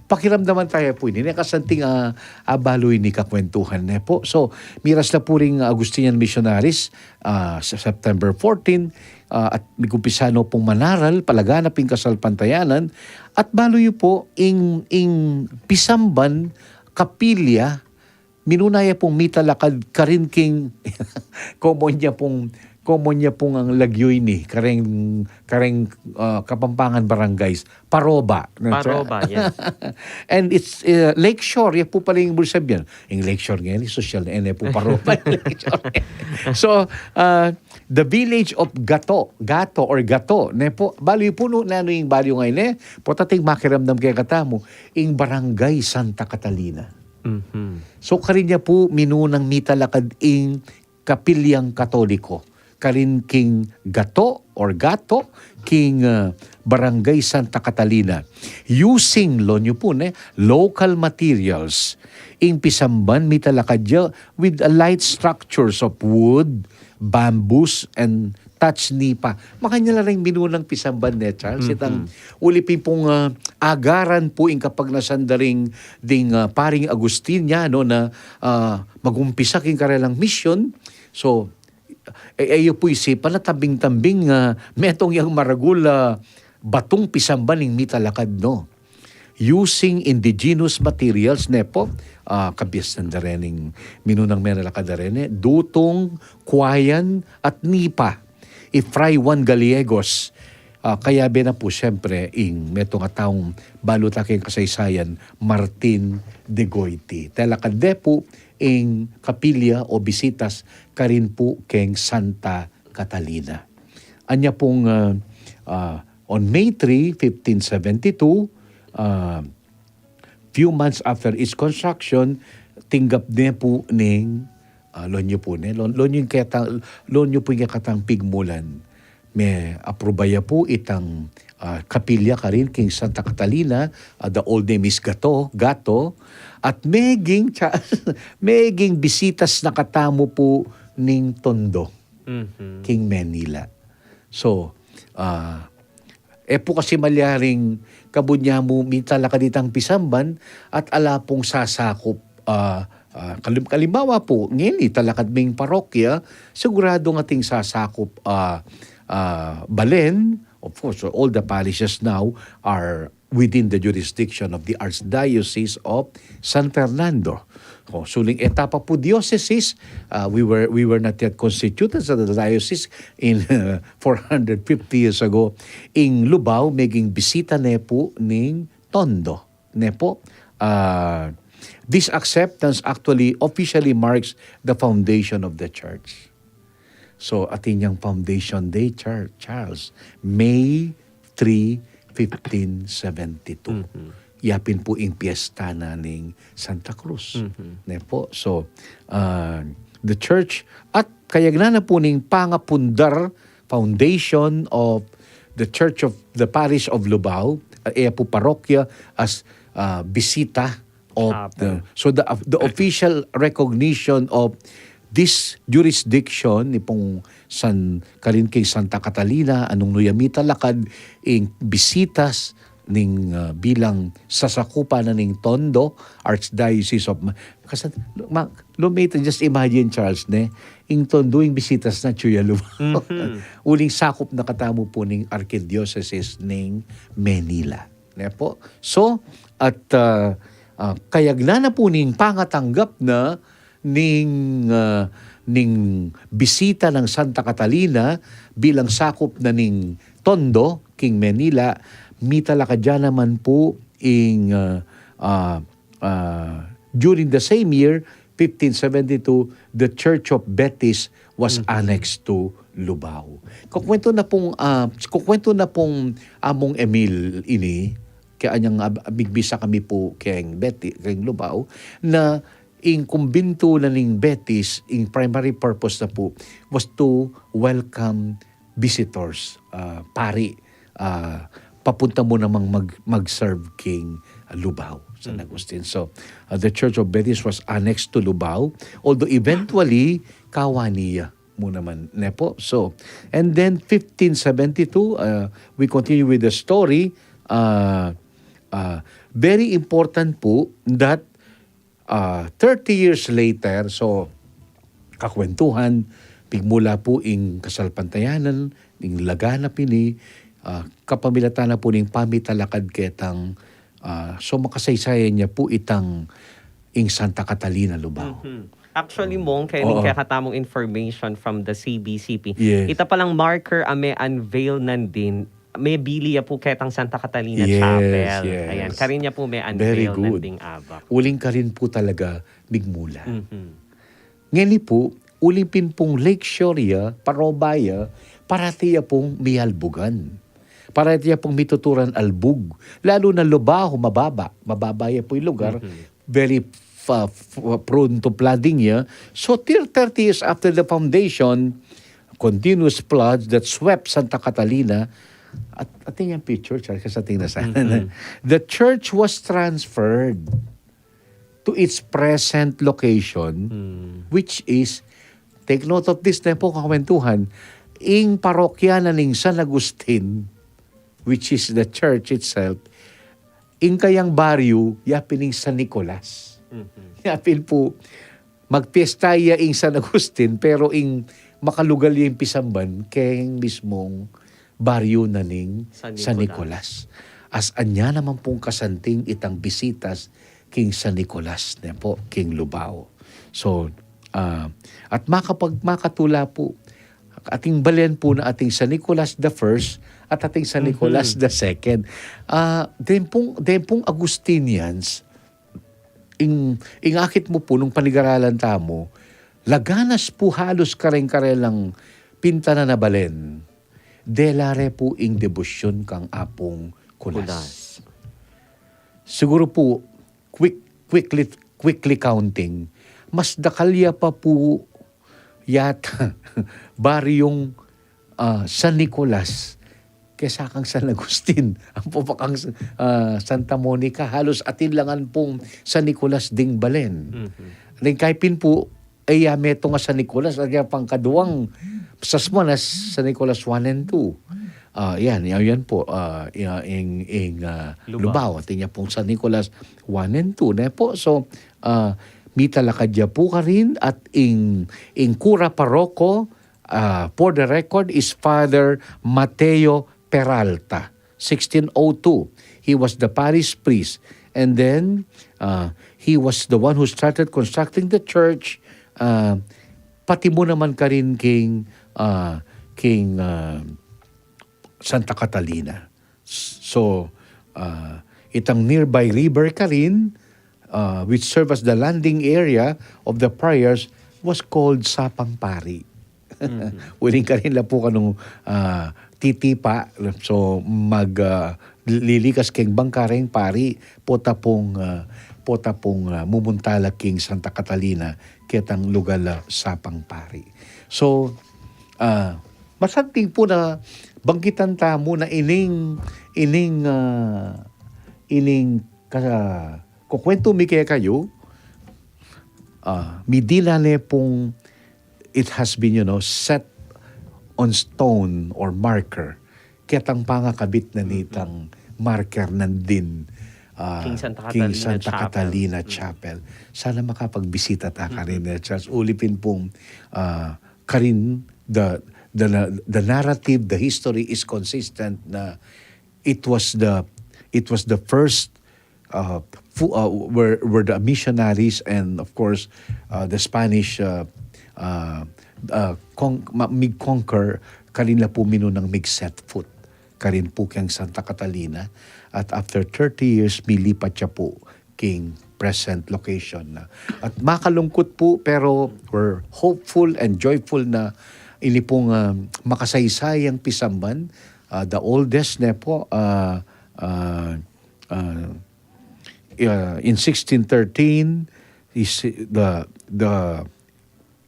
pakiramdaman taya pu ini, ne, kasanting, ah, abalu ini kakwentuhan, ne pu. So, miras la pu ring Augustinian missionaries, ah, sa September fourteen, ah, at migumpisa no pung manaral, palaganap ing kasalpantayanan, at balu yu pu, ing, ing pisamban, kapilya, minuna ya pung mitalakad karin king, komon ya pung, komon ya pung ang lagyu ini, kareng, kareng, ah, Kapampangan barangays, paroba, no, Paroba, yes. And it's, uh, lakeshore, ya pu pala ing ibig sabihin. Ing lakeshore ngeni, sosyal na, e ne pu paroba, lakeshore. So, uh, the village of Gato, Gato or Gato, ne pu, balu yu pu, no, nanu ing balu ngeni, ne, potang ating makiramdam kekatamu, ing Barangay Santa Catalina. Mhm. So, karin ya pu minunang mitalakad ing kapilyang Katoliko. Karin king Gato or Gato, king, ah, Barangay Santa Catalina. Using, lawen yu pu, ne, local materials. Ing pisamban mitalakad ya with a light structures of wood, bamboos, and thatched nipa. Makanyan la ring minunang pisamban, ne, Charles. Mhm. Itang uli pin pung, ah, agaran pu ing kapagnasan da ring ding, ah, paring Agustiniano na, ah, magumpisa king karelang misyon. So, e, e yu pu isipan na tambing-tambing, ah, metung yang maragul, ah, batung pisamban ing mitalakad, no? Using indigenous materials, ne pu, ah, kabiasnan da rening minunang menalakad da reni, dutung, kuayan, at nipa. I Fray Juan Gallegos, ah, kayabe na pu, siyempre, ing metung a taung balu ta king kasaysayan, Martin de Goiti. Telakad de pu ing kapilya o bisitas karin pu keng Santa Catalina. Anya pung, ah, ah, on May three, fifteen seventy-two, ah, few months after its construction, tinggap ne pu ning, ah, lawen yu pu ne, lawen, lawen yu ing keta-, lawen yu pu ing kekatang pigmulan. Me-apruba ya pu itang, ah, kapilya karin king Santa Catalina, ah, the old name is Gato, Gato, at meging, tsa-, meging bisitas na katamu pu ning Tondo, mhm, king Manila. So, ah, e pu kasi malyaring kabud ya mu mitalakad itang pisamban at ala pung sasakup, ah, ah, kalim-, kalimbawa pu, ngeni talakad ming parokya, siguradu ating sasakup, ah, ah, balen. Of course, all the parishes now are within the jurisdiction of the Archdiocese of San Fernando. O, suling e ta pa pu diocesis, ah, we were, we were not yet constituted as a diocese in, uh, four hundred fifty years ago. Ing Lubao meging bisita ne pu ning Tondo, ne pu. Ah, this acceptance actually officially marks the foundation of the church. So, atin yang Foundation Day, Char-, Charles, May three, fifteen seventy-two. Mhm. Ya pin pu ing piyesta na ning Santa Cruz. Mhm. Ne pu? So, ah, the church, at kayagnan na pu ning pangapundar, foundation of the Church of the Parish of Lubao, ah, e pu parokya as, ah, bisita of the, so the, the official recognition of this jurisdiction, ni pung San, karin king Santa Catalina, anung nu ya mitalakad ing bisitas ning, ah, bilang sasakupan na ning Tondo, Archdiocese of Ma-, kasan, ma-, lumita, just imagine, Charles, ne, ing Tondo, ing bisitas na, tsuya Lubao. Mhm. Uling sakup na katamu pu ning Archdiocese ning Manila. Ne pu? So, at, ah, ah, kayagnan na pu ning pangatanggap na ning, ah, ning bisita nang Santa Catalina bilang sakup na ning Tondo, king Manila, mitalakad ya naman pu ing, ah, ah, ah, during the same year, fifteen seventy-two, the Church of Betis was annexed to Lubao. Kukwento na pung, ah, kukwento na pung Among Emil ini, kaya anyang ab-, migbisa kami pu keng Beti-, keng Lubao, na ing kumbintu na ning Betis, ing primary purpose na pu was to welcome visitors, ah, pari, ah, papunta mu namang mag-, mag-serve king, ah, Lubao, San Agustin. So, ah, the Church of Betis was annexed to Lubao, although eventually, kawani ya. mu naman, ne po? So, and then fifteen seventy-two, uh, we continue with the story. Uh, uh, very important po that, uh, thirty years later, so, kakwentuhan, pigmula po ing kasalpantayanan, ing laganap ini, uh, kapamilatan na po ning pamitalakad ketang, uh, so, makasaysayan ya po itang ing Santa Catalina Lubao. Mhm. Actually, Mong, kaya ning kekatamung information from the C B C P. Yes. Ita palang marker a me-unveil nandin, mebili ya pu ketang Santa Catalina Chapel. Yes. Ayan, karin ya pu me-unveil nanding abak. Uling karin pu talaga migmula. Mhm. Ngeni pu, uling pin pung lakeshore ya, paroba ya, parati ya pung mialbugan. Parati ya pung mituturan albug. Lalu na Lubao, mababa. Mababa ya pu ing lugar. Mhm. Very fa-, f-, prone to flooding ya. So, thir-, thirty years after the foundation, continuous floods that swept Santa Catalina. At, atin yang picture, Charles, kasi atin na sana. Mm-mm. The church was transferred to its present location, which is, take note of this, ne po, kakwentuhan, ing parokya na ning San Agustin, which is the church itself, ing kayang baryo, yapin ing San Nicolas. Mhm. Yapin pu, magpiesta ya ing San Agustin, pero ing makalugal ya ing pisamban, keng mismung baryo na ning San Nicolas. As anya naman pung kasanting itang bisitas king San Nicolas, ne po, king Lubao. So, ah, at makapag-, makatula pu, ating balen pu na ating San Nicolas the first at ating San Nicolas the second. Ah, den pung, den pung Agustinians, ing, ing akit mu pu nung panigaralan tamu, laganas pu halus kare-karelang pintanan a balen, dela re pu ing debosyon kang Apung Kulas. Kulas. Siguru pu, quick, quickly, quickly counting, mas dakal ya pa pu yata baryong, ah, San Nicolas kesa kang San Agustin. Ampo pa kang, ah, Santa Monica, halus atin la ngan pung San Nicolas ding balen. Mhm. Ning kaypin pu, e ya metung a San Nicolas, at ya pangkaduang, sasmo na San Nicolas one and two. Ah, yan, yan, yan po, ah, ya, ing, ing, ah, Lubao. Lubao, atin ya pung San Nicolas one and two, ne po? So, ah, mitalakad ya pu karin at ing, ing kura paroko, ah, for the record, is Father Mateo Peralta, sixteen oh two. He was the parish priest. And then, ah, he was the one who started constructing the church, ah, pati mu naman karin king, ah, king, ah, Santa Catalina. So, ah, itang nearby river karin, ah, which served as the landing area of the friars, was called Sapang Pari. Mhm. Uling karin la pu kanu, ah, titipa, so mag, ah, lilikas keng bangka reng pari, pota pung, ah, pota pung, ah, mumunta la king Santa Catalina, ketang lugal a Sapang Pari. So, ah, masanting pu na banggitan tamu na ining, ining, ah, ining ka-, kukwentu mi kekayu, ah, midinan ne pung it has been, you know, set on stone or marker. Ketang pangakabit na nitang marker nandin, ah, king Santa Catalina Chapel. Sana makapagbisita ta karin, eh, Charles. Uli pin pung, ah, karin, the, the, the narrative, the history is consistent na it was the, it was the first, uh, fu-, uh, where, where the missionaries and, of course, uh, the Spanish, uh, uh, uh, con-, ma-, mig-conquer, karin la pu minunang mig-set foot karin pu keng Santa Catalina. At after thirty years, milipat ya pu king present location na. At makalungkut pu, pero we're hopeful and joyful na ini pung, um, makasaysayang pisamban, uh, the oldest ne po, uh, uh, uh, uh, in sixteen thirteen, is the, the,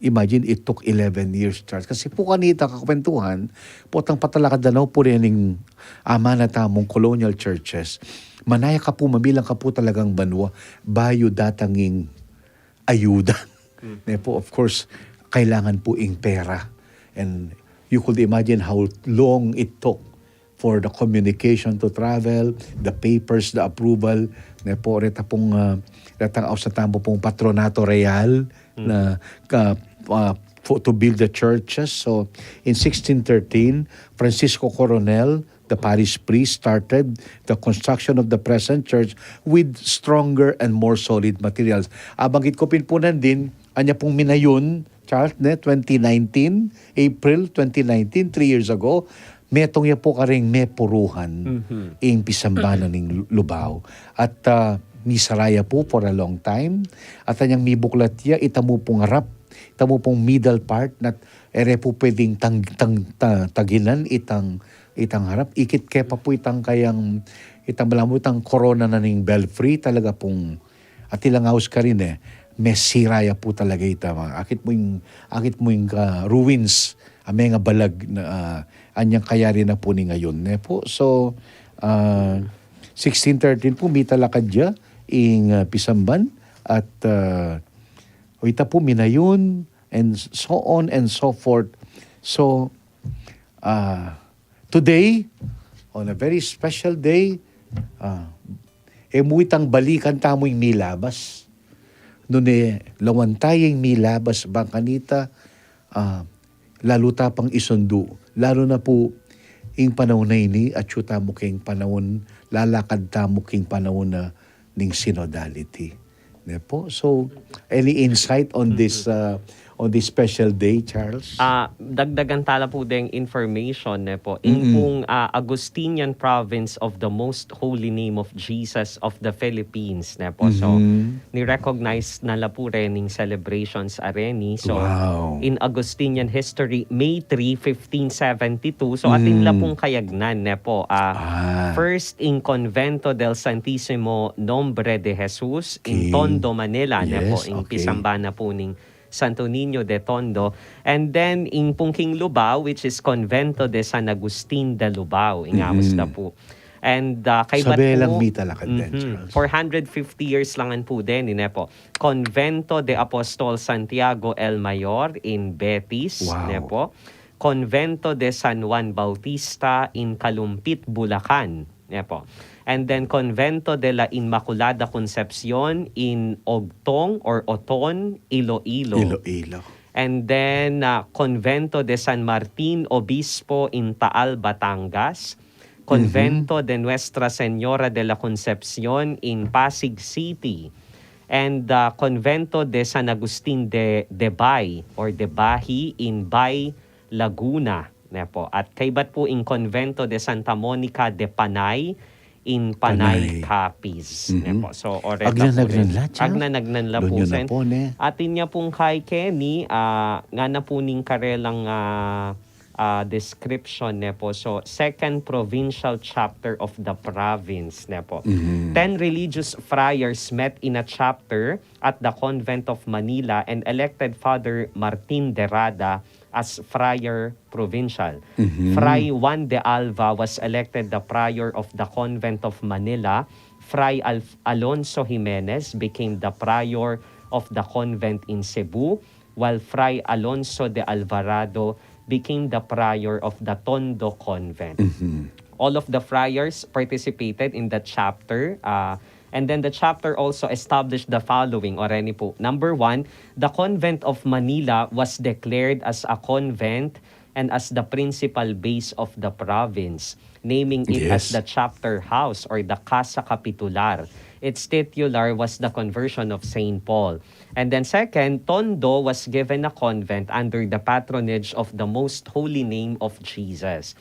imagine, it took eleven years, Charles. Kasi pu kanita kakwentuhan, potang patalakad da na pu rin ing amana tamung colonial churches. Manaya ka pu, mabilang ka pu talagang banwa, bayu datang ing ayuda. Mm. Ne po, of course, kailangan pu ing pera. And you could imagine how long it took for the communication to travel, the papers, the approval, ne po, reta pong, ah, retang ausan tamu pong Patronato Real na ka, ah, fo-, to build the churches. So, in sixteen thirteen, Francisco Coronel, the parish priest, started the construction of the present church with stronger and more solid materials. Abanggit ku pin pu nandin, anya pung minayun, Charles, ne, twenty nineteen, April twenty nineteen, three years ago, metung ya pu karing mepuruhan ing pisambanan ning Lubao. At, ah, misara ya pu for a long time. At anyang mibuklat ya, ita mu pung arap, ita mu pung middle part, na e re pu pwedeng tang-, tang-, ta-, taginan itang, itang arap. Ikit ke pa pu itang kayang, itang balamu, itang korona na ning belfry, talaga pung at ilang aus karin e, mesira ya pu talaga ita, ma-, akit mu ing, akit mu ing, ah, ruins, a mengabalag na, ah, anyang kayari na pu ning ngayun, ne po. So, ah, sixteen thirteen pu, mitalakad ya ing, ah, pisamban, at, ah, o ita pu minayun, and so on and so forth. So, ah, today, on a very special day, ah, e mu itang balikan tamu ing milabas. Nune lawan ta ya ing milabas bang kanita, ah, lalu ta pang isundu. Lalu na pu ing panaun a ini, atyu tamu king panaun, lalakad tamu king panaun na ning synodality. Ne po? So, any insight on this, uh, on this special day, Charles? Ah, dagdagan ta la pu deng information, ne po. Ing pung, ah, Augustinian Province of the Most Holy Name of Jesus of the Philippines, ne po. So, ni-recognize na la pu rening celebrations a reni. So, in Augustinian history, May three, fifteen seventy-two. So, atin la pung kayagnan, ne po. Ah, first, in Convento del Santisimo Nombre de Jesus, in Tondo, Manila, ne po, in pisamban na pu ning Santo Niño de Tondo. And then, in pung king Lubao, which is Convento de San Agustin de Lubao, ing aus da pu. And, ah, kaybat pu, lang mita la kan den, Charles. Four hundred fifty years langan pu den, ne po. Convento de Apostol Santiago el Mayor in Betis, ne po. Convento de San Juan Bautista in Kalumpit, Bulacan, ne po. And then Convento de la Inmaculada Concepcion in Ogtong or Oton, Iloilo. Iloilo. And then, ah, Convento de San Martin Obispo in Taal, Batangas. Convento de Nuestra Señora de la Concepcion in Pasig City. And, ah, Convento de San Agustin de, de Bay or de Bahi in Bay, Laguna, ne po. At kaybat pu in Convento de Santa Monica de Panay in Panay, Capiz, ne po. So, oreta pu rin. Agnan-agnan la, Charles. Agnan-agnan la pu, Sen. Atin ya pung kay keni, ah, ngana pu ning karelang, ah, ah, description, ne po. So, second provincial chapter of the province, ne po. Ten religious friars met in a chapter at the Convent of Manila and elected Father Martin de Rada as Friar Provincial. Fray Juan de Alva was elected the Prior of the Convent of Manila. Fray Alf-, Alonso Jimenez became the Prior of the Convent in Cebu, while Fray Alonso de Alvarado became the Prior of the Tondo Convent. All of the friars participated in the chapter, uh, and then the chapter also established the following, o reni po. Number one, the Convent of Manila was declared as a convent and as the principal base of the province, naming it as the chapter house or the Casa Capitular. Its titular was the conversion of Saint Paul. And then second, Tondo was given a convent under the patronage of the Most Holy Name of Jesus.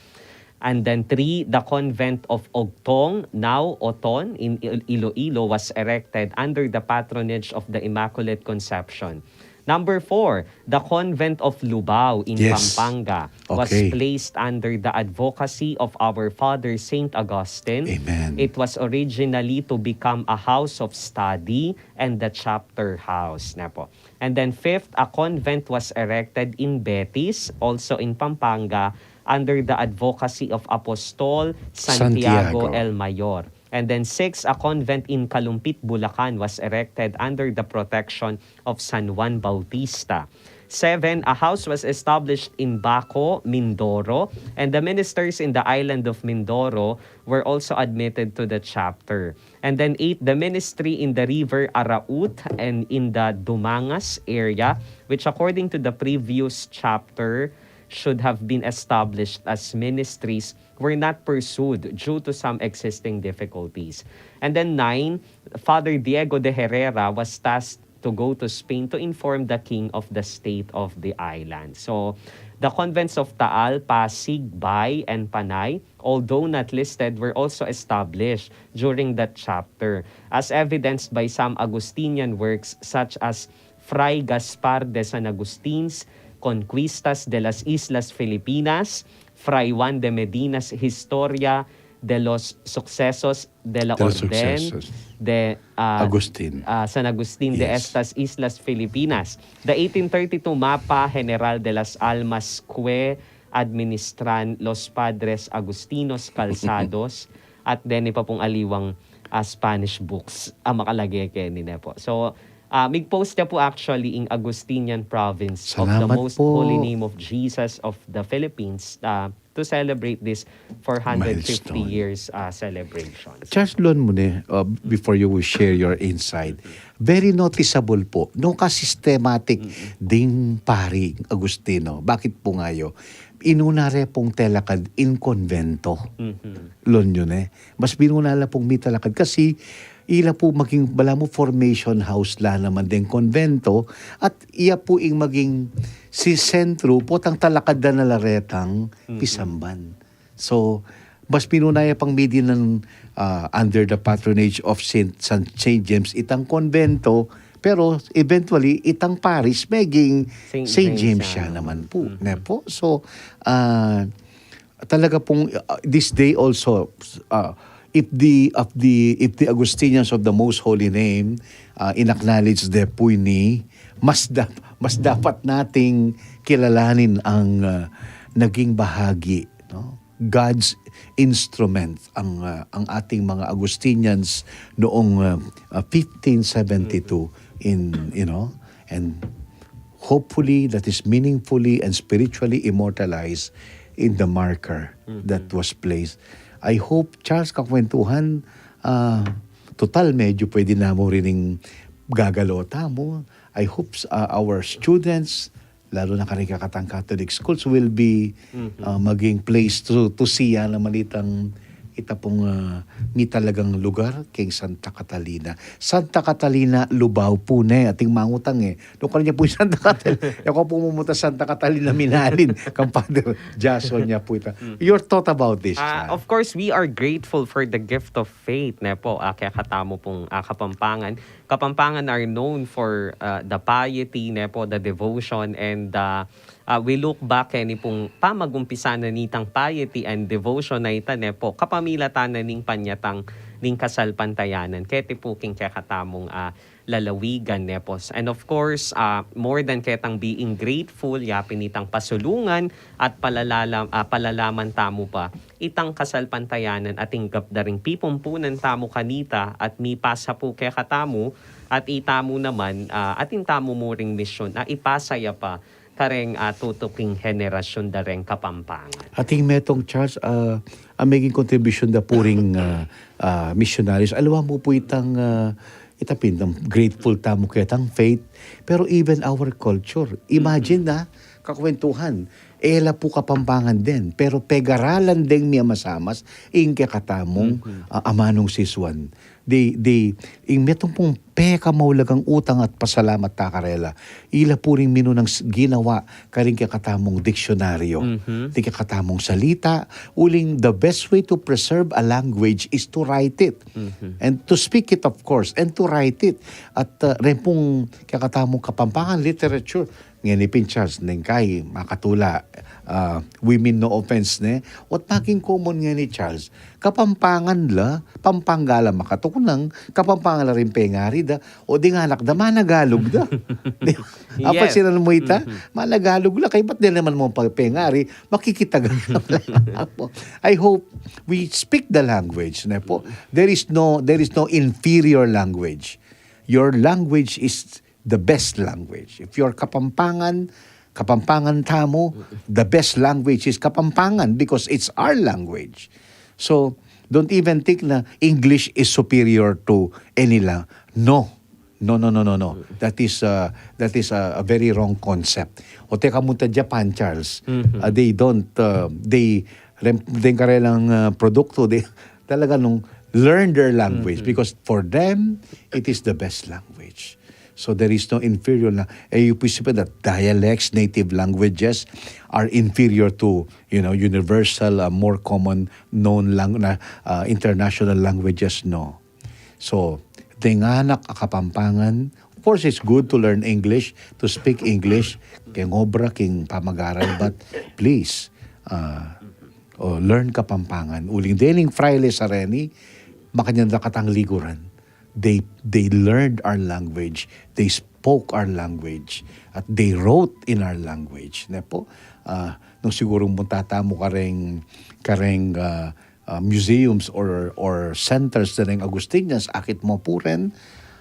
And then three, the convent of Ogtong, now Oton, in Il-, Iloilo was erected under the patronage of the Immaculate Conception. Number four, the convent of Lubao in Pampanga was placed under the advocacy of our Father Saint Augustine. It was originally to become a house of study and the chapter house, ne po. And then fifth, a convent was erected in Betis, also in Pampanga, under the advocacy of Apostol Santiago el Mayor. And then six, a convent in Kalumpit, Bulacan was erected under the protection of San Juan Bautista. Seven, a house was established in Baco, Mindoro, and the ministers in the island of Mindoro were also admitted to the chapter. And then eight, the ministry in the River Araut and in the Dumangas area, which according to the previous chapter should have been established as ministries, were not pursued due to some existing difficulties. And then nine, Father Diego de Herrera was tasked to go to Spain to inform the king of the state of the island. So, the convents of Taal, Pasig, Bay, and Panay, although not listed, were also established during that chapter, as evidenced by some Augustinian works such as Fray Gaspar de San Agustin's Conquistas de las Islas Filipinas, Fray Juan de Medina's Historia de los Sucesos de la De los Orden Sucesos. de, ah, Agustin. ah, San Agustin de Yes. Estas Islas Filipinas. The eighteen thirty-two Mapa General de las Almas que administran los Padres Agustinos Calzados at deni pa pung aliwang, ah, Spanish books a makalage keni ne po. So, ah, mig-post ya po actually ing Augustinian province of the Salamat Most po. Holy Name of Jesus of the Philippines, ah, to celebrate this four hundred fifty Milestone. years, ah, celebration. Charles, lon mu ne, uh, before you will share your insight, very noticeable po, no ka systematic Mm-mm. ding pari Agustino. Bakit po nga yo? Inuna re pong telakad in convento. Mhm. Lon yun eh. Mas binuna la pong mitalakad kasi ila po maging bala mo formation house la naman deng convento at iya po ing maging si sentro potang talakad da na la retang Mhm. pisamban. So, mas pinuna ya pang midi ng, ah, under the patronage of Saint, San, Saint James itang convento, pero eventually itang parish meging Saint Saint James James siya siya. naman po, Mhm. ne po? So, ah, talaga pong, ah, this day also, ah, if the, of the, if the Augustinians of the Most Holy Name, ah, in-acknowledge de po ini, mas dap-, mas dapat nating kilalanin ang, ah, naging bahagi, no? God's instrument ang, ah, ang ating mga Augustinians noong, ah, ah, fifteen seventy-two in, you know, and hopefully that is meaningfully and spiritually immortalized in the marker Mhm. that was placed. I hope, Charles, kakwentuhan, ah, total medyo pwede na mo rin yung gagalota mo. I hope, ah, our students, lalo na karing kekatang Catholic schools, will be, Mhm. ah, maging place to, to see ya naman itang, ita pong, ah, mi talagang lugar, keng Santa Catalina. Santa Catalina, Lubao po ne, ating mangutang eh. Nung kanya po yung Santa Catalina, ako po mumunta Santa Catalina, Minalin, kang Father Jason niya po ita. Mm. Your thought about this, Ah, Chan? Of course, we are grateful for the gift of faith, ne po, ah, kekatamu pong, ah, Kapampangan. Kapampangan are known for, uh, the piety, ne po, the devotion, and, uh, uh, we look back keni pung pamagumpisa na nitang piety and devotion a ita, ne po, kapamilatan na ning panyatang ning kasalpantayanan keti pu king kekatamung, uh, lalawigan, ne po. And of course, uh, more than ketang being grateful, yapin itang pasulungan at palalalam-, ah, palalaman tamu pa itang kasalpantayanan a tinggap da ring pipumpunan tamu kanita at mipasa pu kekatamu, at itamu naman, ah, atin tamu mu ring misyun a ipasa ya pa kareng, ah, tutuking henerasyon da reng Kapampangan. Ating metong Charles, ah, a meging kontribusyon da pu ring, ah, ah, missionaries. Aliwa mu pu itang, ah, ita pin, grateful tamu ketang faith, pero even our culture. Imagine Mm-hmm. na, kakwentuhan, e la pu Kapampangan den, pero pegaralan deng miamasamas ing kekatamung, Mhm. ah, amanung sisuan. Di, di, ing metung pung pekamaulagang utang at pasalamat ta karela. Ila pu ring minunang s-, ginawa karing kekatamung diksyonaryo. Mhm. Di kekatamung salita, uling the best way to preserve a language is to write it. Mhm. And to speak it, of course, and to write it. At, ah, ren pung kekatamung Kapampangan literature, ngeni pin Charles, neng kai, makatula, ah, we mean no offense, ne? Ot maging common ngeni Charles, Kapampangan la, Pampanga la makatuknang, Kapampangan la ring pengari da, o ding anak da, managalug da. Di ba? Yes. Apansinan mu ita, Mhm. managalug la, kaybat de naman mu pa-, pengari, makikitagalog la. I hope we speak the language, ne po? There is no, there is no inferior language. Your language is the best language. If you're Kapampangan, Kapampangan tamu, the best language is Kapampangan because it's our language. So, don't even think na English is superior to any la. No. No, no, no, no, no. That is, uh, that is a, a very wrong concept. O teka mu ta Japan, Charles. Uh, they don't, uh, they, rem, den karelang, uh, produkto, they, talaga nung learn their language because for them, it is the best language. So there is no inferior na, eh, you pusi pa that dialects, native languages are inferior to, you know, universal, uh, more common known lang, na, uh, international languages, no. So, deng anak a Kapampangan, of course, it's good to learn English, to speak English, keng obra, keng pamag-aral, but please, uh, oh, learn Kapampangan. Uling dening fraile sa reni, makanyan da katang liguran. They, they learned our language, they spoke our language, at they wrote in our language. Ne po? Ah, nung siguro munta tamu kareng, kareng, ah, ah, museums or, or centers da reng Agustinians, akit mu pu ren,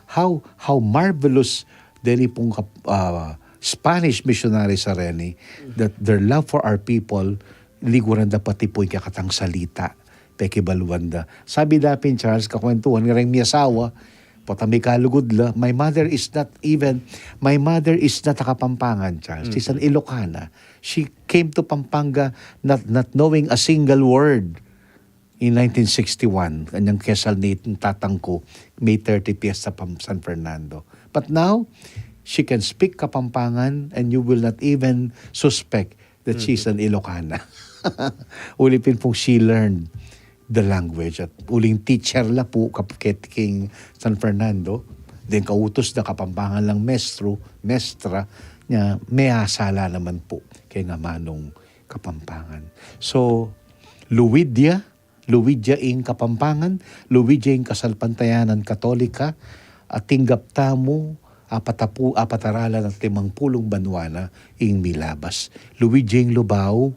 how, how marvelous deni pung kap-, ah, Spanish missionaries a reni, that their love for our people, liguran da pati pu ing kekatang salita, pekibaluan da. Sabi da pin, Charles, kakwentuhan, ngareng miyasawa, pota mikalugud la, my mother is not even, my mother is not a Kapampangan, Charles. She's an Ilocana. She came to Pampanga not, not knowing a single word in nineteen sixty-one. Kanyang kesal ni tatang ku, May thirty, Fiesta pa San Fernando. But now, she can speak Kapampangan and you will not even suspect that she's an Ilocana. Uli pin pung she learned the language. At uling teacher la pu kap-, ket king San Fernando, deng kautus da Kapampangan lang mestro, mestra, nya, meyasala naman pu keng amanung Kapampangan. So, luid ya, luid ya ing Kapampangan, luid ya ing kasalpantayanan Katolika, at tinggap tamu, apat a pu-, apat a ralan at limang pulung banua na ing milabas. Luid ya ing Lubao,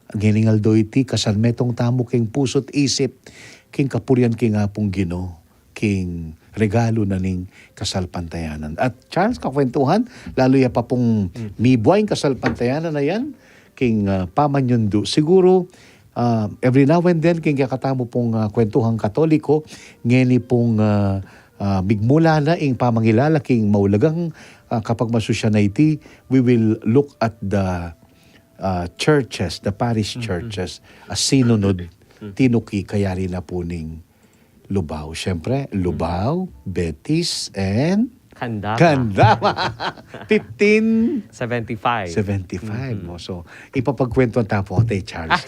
ngening aldo iti, kasalmetung tamu king pusu't isip, king kapurian king Apung Ginu, king regalu na ning kasalpantayanan. At Charles, kakwentuhan, lalu ya pa pung mibuay ing kasalpantayanan a yan, king, ah, pamanyundu. Siguro, ah, every now and then, king kekatamu pung, ah, kwentuhang Katoliko, ngeni pung, ah, ah, migmula na ing pamangilala king maulagang, ah, kapagmasusyan a iti, we will look at the, ah, churches, the parish churches, a sinunod, tinuki, kayari na pu ning Lubao. Siyempre, Lubao, Betis, and Candama. Candama. Fifteen seventy-five. Seventy-five, no? So, ipapagkwentuhan ta pu kate Charles.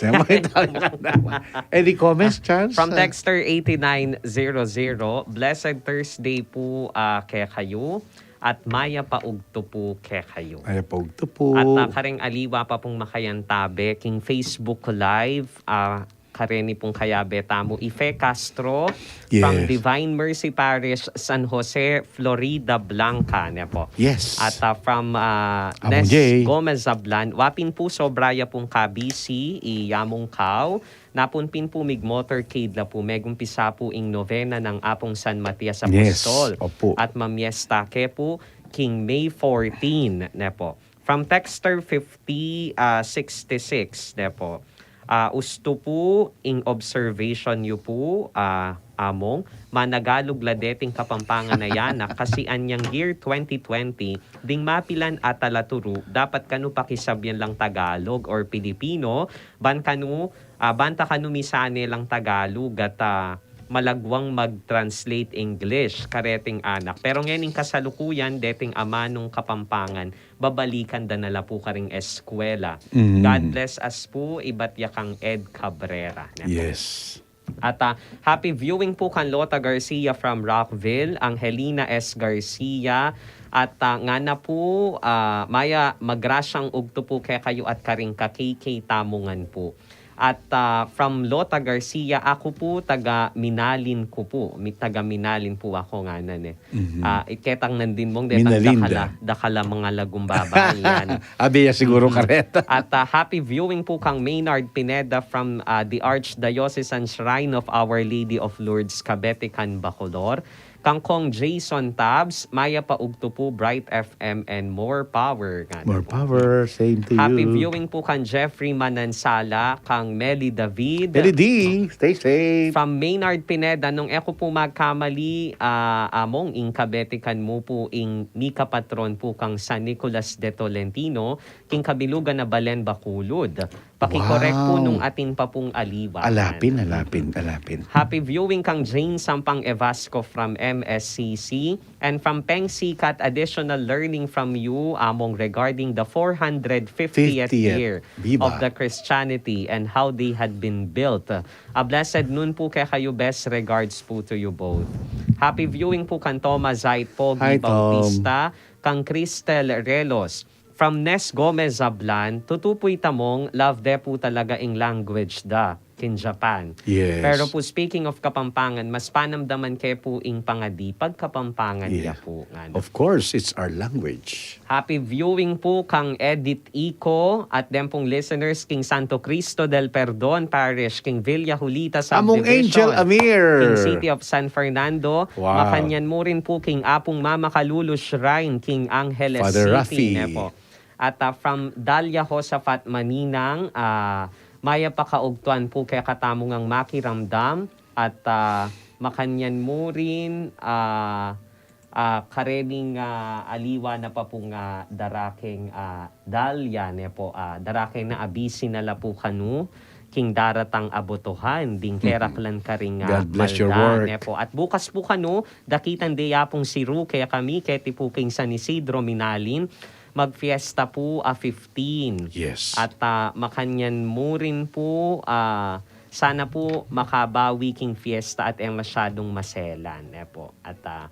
Any comments, Charles? From Texter eighty-nine zero zero, "Blessed Thursday pu, ah, kekayu, at mayap a ugtu pu kekayu." Mayap a ugtu pu. At, ah, kareng aliwa pa pung makayantabe king Facebook Live, ah, kareni pung kayabe tamu, Ife Castro, from Divine Mercy Parish, San Jose, Floridablanca, ne po. Yes. At, ah, from, ah, Among Nes Gomez Zablan, wa pin pu, sobra ya pung kabisi i Yamong Kao, napun pin pu migmotorcade la pu, megumpisa pu ing novena nang Apung San Matias Apostol. Yes, opo. At mamiesta ke pu king May fourteen, ne po. From Texter fifty, ah, sixty-six, ne po. Ah, ustu pu ing observation yu pu, ah, Among, managalug la deting Kapampangan a yanak, kasi anyang year twenty twenty, ding mapilan a talaturu, dapat kanu pakisabyan lang Tagalog or Pilipino, ban kanu, ah, banta kanu misane lang Tagalog at, ah, malagwang mag-translate English kareting anak. Pero ngening kasalukuyan, deting amanung Kapampangan, babalikan da na la pu karing eskwela. Mm. God bless us pu, ibat ya kang Ed Cabrera. Yan po. Yes. At, ah, happy viewing pu kan Lota Garcia from Rockville, Angelina S Garcia, at, ah, ngana pu, ah, maya magrasyang ugtu pu kekayu at karing ka-K K tamu ngan pu. At, ah, from Lota Garcia, "Aku pu, taga Minalin ku pu." Mi-, taga Minalin pu aku, ngana ne. Mhm. Ah, iketang nandin mong detang Minalinda. Dakala, dakala mga lagumbabayan. Abi ya siguro kareta. At, ah, happy viewing pu kang Maynard Pineda from, ah, the Archdiocesan Shrine of Our Lady of Lourdes, Cabetican, Bacolor. Kang Kong Jason Tabs, mayap a ugtu pu, Bright F M and more power. Ngana More pu. Power, same to Happy you. Viewing pu kang Jeffrey Manansala, kang Meli David. Meli D, stay safe. From Maynard Pineda, nung e ku pu magkamali, ah, among ing Kabetikan mu pu ing mikapatron pu kang San Nicolas de Tolentino, king kabilugan na balen Bacolod. Pakikorek pu Wow. Nung atin pa pung aliwa. Alapin, alapin, alapin. Happy viewing kang Jane Sampang Evasco from M S C C and from Peng Sikat, additional learning from you, among regarding the four hundred fiftieth Fiftieth. Year Viva. Of the Christianity and how they had been built. A blessed noon pu kekayu, best regards pu to you both. Happy viewing pu kang Toma Zait Pogi Hi, Tom. Bautista, kang Cristel Relos, From Nes Gomez Zablan, tutu pu ita mong love de pu talaga ing language da, king Japan. Yes. Pero pu, speaking of Kapampangan, mas panamdaman ke pu ing pangadi pag Kapampangan ya Yeah. Pu, ngana. Of course, it's our language. Happy viewing pu kang Edith Ico at dem pung listeners king Santo Cristo del Perdon Parish, king Villa Julita Among Subdivision, Angel Amir. King City of San Fernando. Wow. Makanyan mu rin pu king Apung Mama Kalulu Shrine, king Angeles Father City, Rafi. Ne po. At, ah, from Dalia Josafat Maninang, ah, mayap a kaugtuan pu kekatamu ngang makiramdam at, ah, makanyan mu rin, ah, ah, karening, ah, aliwa na pa pung, ah, darakeng, ah, Dalia, ne po, ah, darakeng na abisi na la pu kanu, king daratang a botohan, ding keraklan karing, ah, God bless your Malda, work. Ne po. At bukas pu kanu, dakitan de ya pung siru kekami, keti pu king San Isidro, Minalin, magfiesta pu a fifteen. Yes. At, ah, makanyan mu rin pu, ah, sana pu makabawi king fiesta at e masyadung maselan, ne po. At, ah,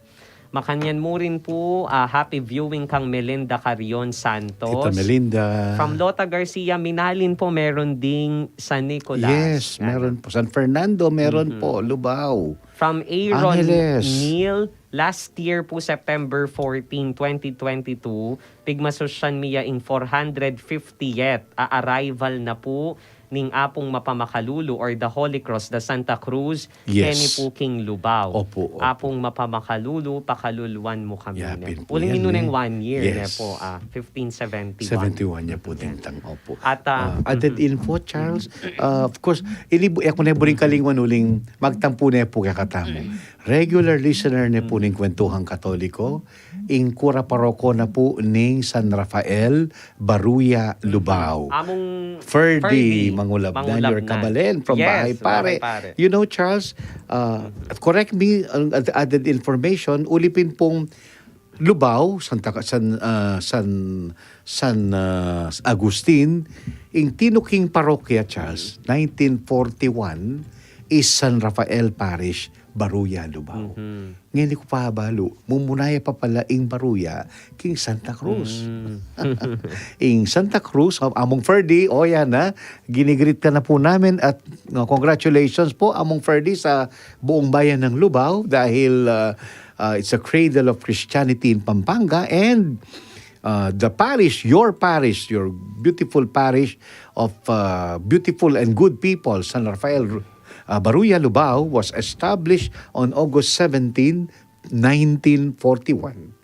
makanyan mu rin pu, ah, happy viewing kang Melinda Carrion Santos. Tita Melinda. From Lota Garcia, Minalin po, meron ding San Nicolas. Yes, ano? Meron po. San Fernando, meron Mhm. Po. Lubao. From Aaron Angeles. Neil, last year po, September fourteen, twenty twenty-two, pigmasusyan mi ya ing four hundred fiftieth a arrival na po ning Apung Mapamakalulu or the Holy Cross, the Santa Cruz, Yes. keni po king Lubao. Opo, opo. Apung Mapamakalulu, pakaluluan mu kami, ne. Yapin po uling yan, inuneng eh. One year, ne Yes. Po, ah, fifteen seventy-one. Seventy-one ya po, Yan. Tintang, opo. At, ah, Ah, added mhm. Info, Charles, ah, of course, ini bu-, e ku ne buring kalingwan uling magtampu ne po kekatamu. Regular listener ne po ning Kwentuhang Katoliko, ing kura paroko na po ning San Rafael, Baruya, Lubao. Among Ferdy, Ferdy, Mangulabnan, Mangulabnan. Your Kabalen from Yes, Bahay Pare. Bahay Pare. You know, Charles, uh, correct me, ang ad-, added information, uli pin pung Lubao, Santa Ca-, San, ah, San, San, ah, Agustin, ing tinuking parokya, Charles, nineteen forty-one, is San Rafael Parish, Baruya, Lubao. Mhm. Ngeni ku pa balu, mumuna ya pa pala ing Baruya king Santa Cruz. Mm. Ing Santa Cruz, am-, Among Ferdy, o yan na, ginigreet ka na po namin at, uh, congratulations po, Among Ferdy, sa buong bayan ng Lubao dahil, uh, uh, it's a cradle of Christianity in Pampanga and, uh, the parish, your parish, your beautiful parish of, uh, beautiful and good people, San Rafael, uh, Baruya Lubao was established on August seventeen, nineteen forty-one.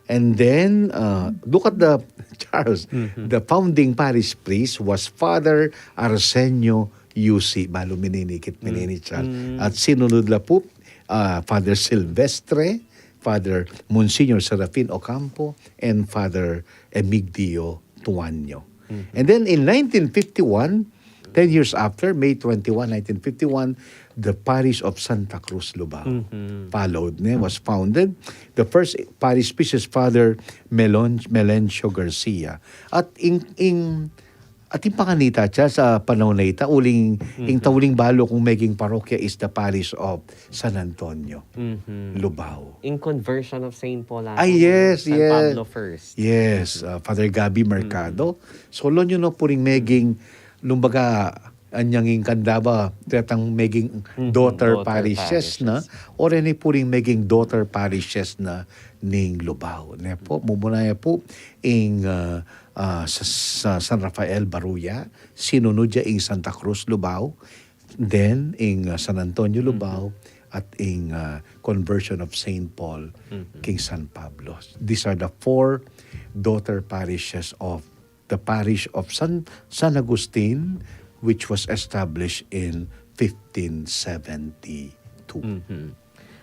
And then, uh, look at the, Charles, Mhm. the founding parish priest was Father Arsenio Yusi. Balu mininikit, Mm. minini, Charles. Mm. At sinunod la po, uh, Father Silvestre, Father Monsignor Serafin Ocampo, and Father Emigdio Tuanyo. Mhm. And then in nineteen fifty-one, ten years after, May twenty-one, nineteen fifty-one, the parish of Santa Cruz, Lubao Mhm. followed, ne, was founded. The first parish priest is Father Melon-, Melencio Garcia. At ing, ing, at ing panganita siya sa panahon na ita, uling, ing Mhm. tauling balu kung meging parokya is the parish of San Antonio, Mhm. Lubao. In conversion of Saint Paul ata, Ay, yes, San yes. Pablo first. Yes, Mhm. uh, Father Gabby Mercado. Mhm. So, lo nyo no puring meging, lumbaga, anyang ing kanda ba, detang meging daughter parishes na, o reni pu ring meging daughter parishes na ning Lubao. Ne pu, mumuna ya pu ing, ah, ah, sa, sa San Rafael Baruya, sinunud ya ing Santa Cruz Lubao, then ing, ah, San Antonio Lubao, at ing, ah, conversion of Saint Paul king San Pablo. These are the four daughter parishes of the parish of San, San Agustin, which was established in fifteen seventy-two. Mhm.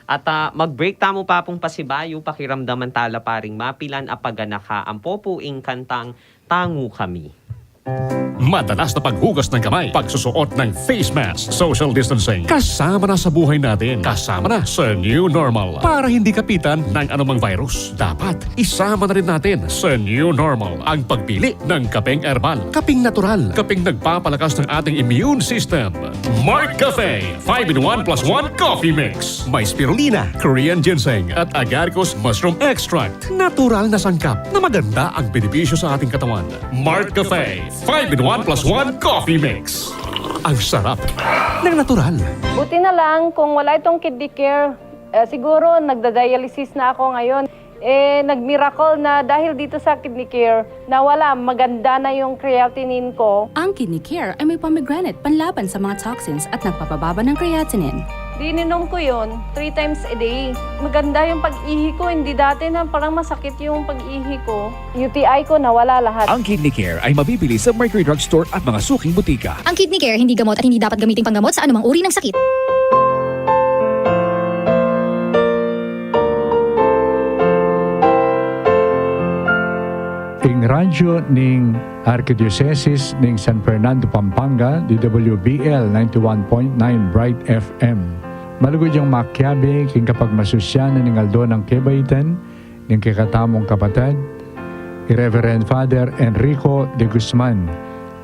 At, ah, mag-break tamu pa pung pasibayu, pakiramdaman tala pa ring mapilan a paganaka ampo pu ing kantang Tangu Kami. Madalas na paghugas ng kamay, pagsusuot ng face mask, social distancing. Kasama na sa buhay natin. Kasama na sa new normal. Para hindi kapitan ng anumang virus, dapat isama na rin natin sa new normal ang pagpili ng kapeng herbal, kapeng natural, kapeng nagpapalakas ng ating immune system. Mark Cafe five in one plus one Coffee Mix. May spirulina, Korean ginseng, at agaricus mushroom extract. Natural na sangkap na maganda ang benepisyo sa ating katawan. Mark Cafe five in one plus one Coffee Mix. Ang sarap ng natural. Buti na lang kung wala itong Kidney Care. Eh, siguro nagda-dialysis na ako ngayon. Eh, nag-miracle na dahil dito sa Kidney Care, nawala, maganda na yung creatinine ko. Ang Kidney Care ay may pomegranate panlaban sa mga toxins at nagpapababa ng creatinine. Ininom ko yon three times a day. Maganda yung pag-ihi ko, hindi dati na parang masakit yung pag-ihi ko. U T I ko, nawala lahat. Ang Kidney Care ay mabibili sa Mercury Drug Store at mga suking butika. Ang Kidney Care hindi gamot at hindi dapat gamiting panggamot sa anumang uri ng sakit. Ing radyo ning Arkidiosesis ning San Fernando, Pampanga, D W B L ninety-one point nine Bright F M. Malugud yang makiabe king kapagmasusyan ning aldo nang kebaitan ning kekatamung kapatad, i Reverend Father Enrico de Guzman,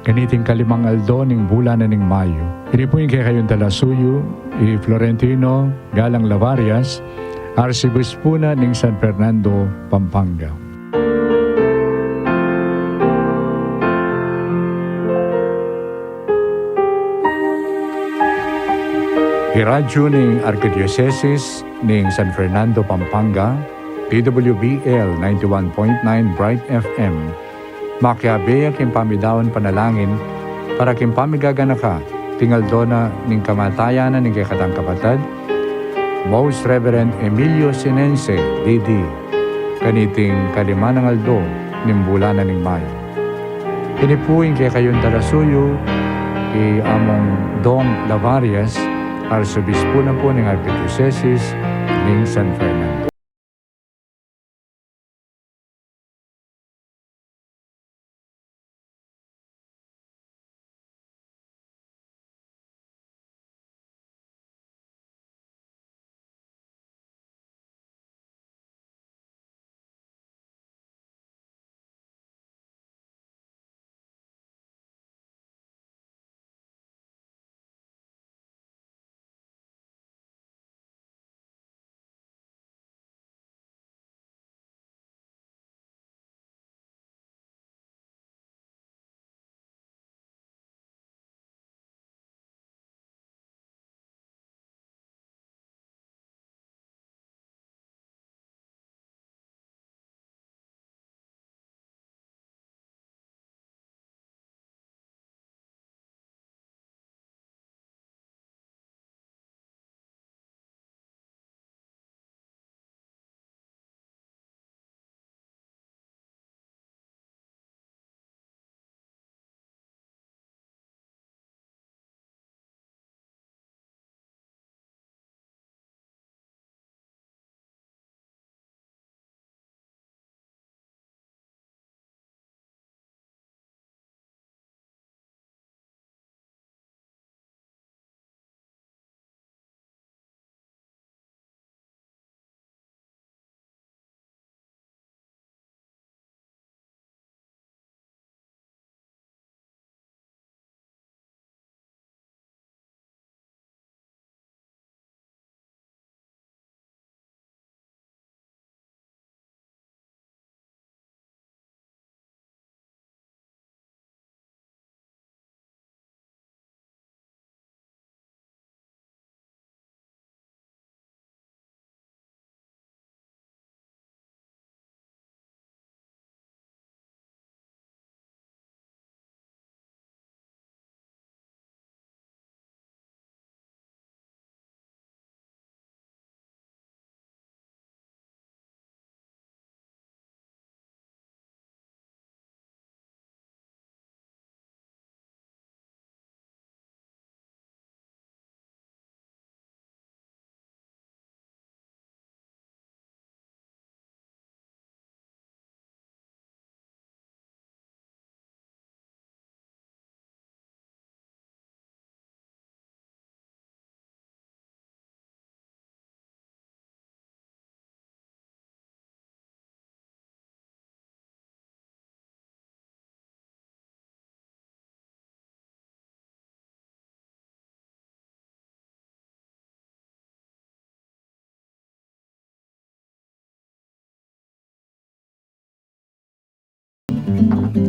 kaniting kalimang aldo ning bulan na ning Mayo. Ini pu ing kekayung talasuyu, i Florentino Galang Lavarias, Arsibispu na ning San Fernando, Pampanga. I radyo ning Arkidiosesis ning San Fernando, Pampanga, D W B L ninety-one point nine Bright F M, makiabe ya king pamidaun panalangin para king pamigaganaka ding aldo na ning kamatayan na ning kekatang kapatad, Most Reverend Emilio Sinense, D D, kaniting kalima nang aldo ning bulan na ning Mayo. Ini pu ing kekayung talasuyu, i Among Dong Lavarias, Arsobispo na pu ning Arkidiosesis ning San Fernando.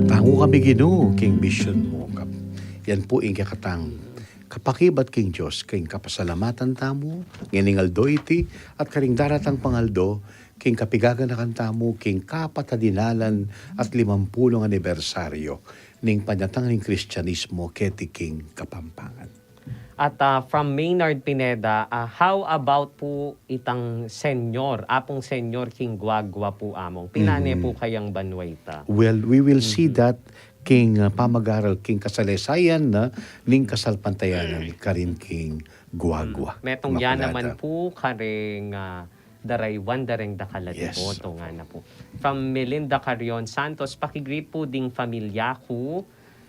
Tangu kami, Ginu, king mission mu. Kap-, yan pu ing kekatang kapakibat king Dios, king kapasalamatan tamu ngening aldo iti, at karing daratang pang aldo, king kapigaganakan tamu king kapatadinalan at limampulung anibersaryo ning panyatang ning Kristianismo keti king Kapampangan. At, ah, from Maynard Pineda, ah, how about pu itang senyor, Apung Senyor king Guagua pu, Among? Pinane pu kayang banwa ita? Well, we will see that king, ah, pamag-aral king kasaleysayan na ning kasalpantayanan karin king Guagua. Metung ya naman pu karing, ah, daraywan dareng dakal a deboto, ngana pu. From Melinda Carrion Santos, paki-greet pu ding familia ku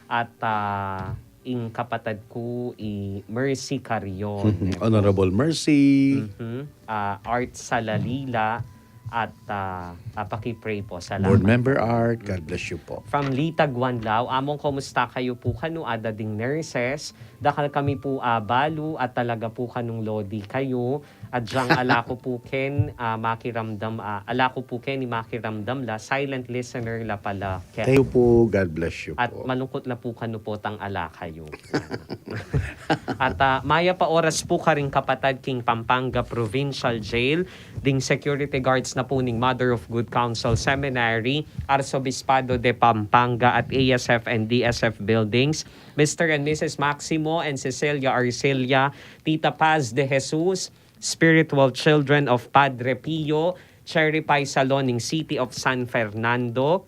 at, ah, ing kapatad ku i Mercy Carrion, ne pu. Honorable Mercy. Mhm. Ah, Art Salalila at, ah, ah, paki-pray po. Salamat. Board member Art, God bless you po. From Lita Guanlao, Among, kumusta kayu pu kanu a dading nurses? Dakal kami pu abalu at talaga pu kanung lodi kayu. At dyang ala ku pu ken, ah, makiramdam, ah, ala ku pu ken i makiramdam la, silent listener la pala ken. Thank you po. God bless you po. At malungkut la pu kanu potang ala kayu. At, ah, mayap a oras pu karing kapatad king Pampanga Provincial Jail, ding security guards na pu ning Mother of Good Counsel Seminary, Arzobispado de Pampanga at A S F and D S F buildings, Mister and Missus Maximo and Cecilia Arcilla, Tita Paz de Jesus, spiritual children of Padre Pio, Cherry Paisalon ning City of San Fernando,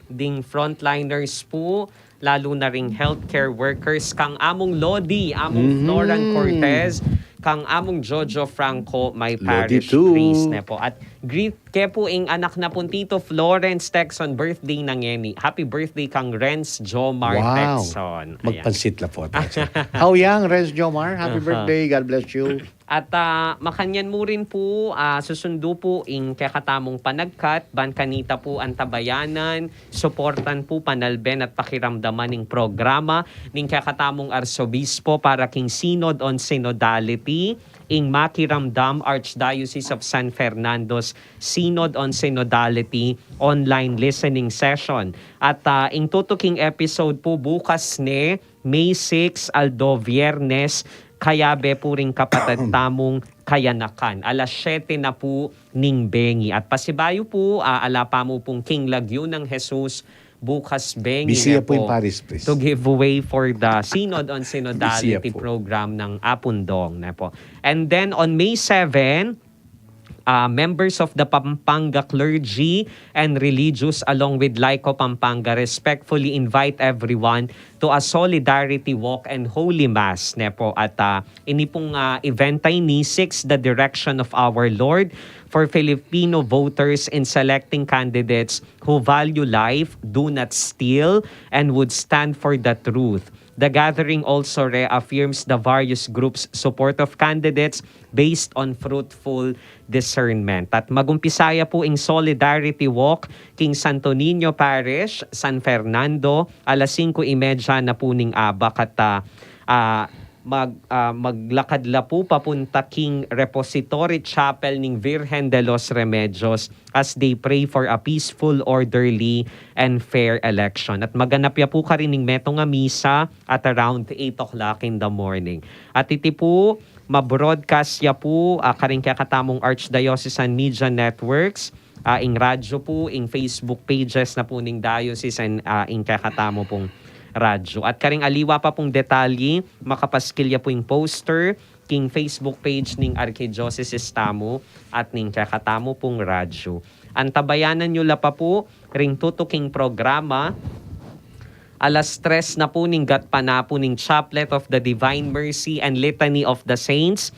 ding frontliners pu, lalu na ring healthcare workers, kang Among Lodi, Among Floran Cortez, kang Among Jojo Franco, my parish priest, ne po. At greet ke pu ing anak na pung Tito Florence Texon, birthday na ngeni. Happy birthday kang Renz Jomar Texon. Ayan. Magpansit la po tayo. How young, Renz Jomar? Happy birthday. God bless you. At, ah, makanyan mu rin pu, ah, susundu pu ing kekatamung panagkat, ban kanita pu antabayanan, suportan pu, panalben at pakiramdaman ing programa ning kekatamung Arsobispo para king Synod on Synodality, ing Makiramdam Archdiocese of San Fernando's Synod on Synodality online listening session. At, ah, ing tutuking episode pu bukas ne, May six, aldo Biyernes, kayabe pu ring kapatad tamung kayanakan. Alas siyete na pu ning bengi. At pasibayu pu, ah, ala pa mu pung King Lagyu ng Jesus, bukas bengi na pu ing parish priest. To give way for the Synod on Synodality program ng Apung Dong na po. And then on May seven, uh, members of the Pampanga clergy and religious along with Laiko Pampanga respectfully invite everyone to a solidarity walk and Holy Mass, ne po. At, uh, ini pung, uh, event a ini seeks the direction of our Lord for Filipino voters in selecting candidates who value life, do not steal, and would stand for the truth. The gathering also reaffirms the various groups' support of candidates based on fruitful discernment. At magumpisa ya pu ing Solidarity Walk king Santo Niño Parish, San Fernando, alas singko y media na pu ning abak at, ah, ah, mag-, ah, maglakad la pu papunta king Repository Chapel ning Virgen de los Remedios as they pray for a peaceful, orderly, and fair election. At maganap ya pu karin ing metung a misa at around eight o'clock in the morning. At iti pu, ma-broadcast ya pu, ah, karing kekatamung Archdiocesan Media Networks, ah, ing radyo pu, ing Facebook pages na pu ning diocese and, ah, ing kekatamu pung radyo. At karing aliwa pa pung detalye, makapaskil ya pu ing poster king Facebook page ning Archdiocese tamu at ning kekatamu pung radyo. Antabayanan yu la pa pu ring tutuking programa. Alas tres na pu ning gatpanapun ing Chaplet of the Divine Mercy and Litany of the Saints.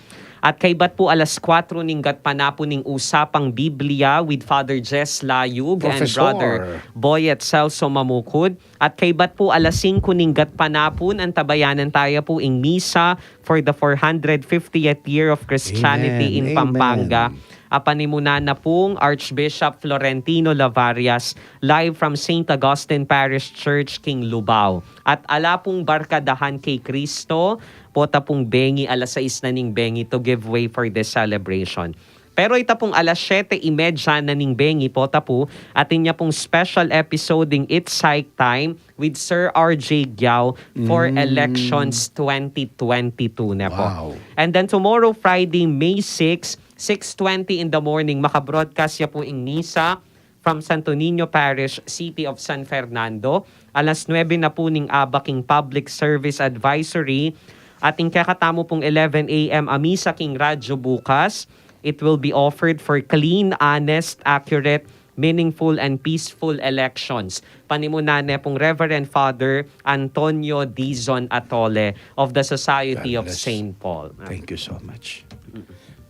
At kaybat pu alas kuwatro ning gatpanapun ing Usapang Biblia with Father Jess Layug and Brother Boyet Celso Mamukud. At kaybat pu alas singko ning gatpanapun, antabayanan taya pu ing misa for the four hundred fiftieth year of Christianity in Pampanga. Apan imuna na pung Archbishop Florentino Lavarias, live from Saint Augustine Parish Church, king Lubao. At ala pung barkadahan kay Kristo, pota pung bengi, alas sais na ning bengi to give way for this celebration. Pero ita pung alas siyete y media na ning bengi, pota pu, atin ya pung special episode ing It's High Time with Sir R J Giao for elections twenty twenty-two na po. Wow. And then tomorrow, Friday, May six, six twenty in the morning, maka-broadcast ya pu ing misa from Santo Niño Parish, City of San Fernando. Alas nuebe na pu ning abak ing Public Service Advisory. At ing kekatamu pung eleven a m a misa king radyo bukas. It will be offered for clean, honest, accurate, meaningful, and peaceful elections. Panimunan ne pung Reverend Father Antonio Dizon Atole of the Society God of bless. Saint Paul. Thank you so much.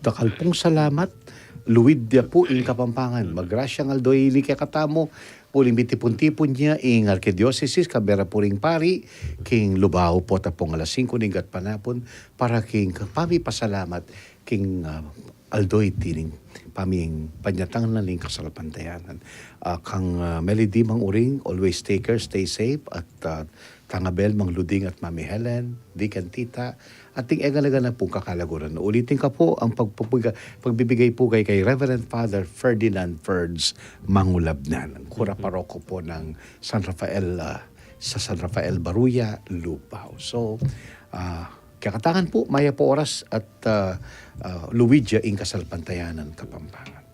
Dakal pung salamat. Luid ya pu ing Kapampangan. Magrasyang aldo ini kekatamu. Uling mitipun-tipun ya ing Arkidiosesis, kambe ra pu ring pari, king Lubao, pota pung alas singko ning gatpanapun, para king pamipasalamat king, ah, aldo iti ning pamipanyatang na ning kasalpantayanan. Ah, kang, ah, Melody, Mang Uring, always take care, stay safe, at, ah, Tangabel, Mang Luding at Mami Helen, Deacon Tita, at ing egalaga na pung kakalaguran. Ulitin ka po ang pagpapaga-, pagbibigay po kay, kay Reverend Father Ferdinand Ferds Mangulabnan, ang kura paroko po ng San Rafael, ah, sa San Rafael Baruya, Lubao. So, ah, kekatangan po, mayap a oras at, ah, ah, luid ya ing kasalpantayanan Kapampangan.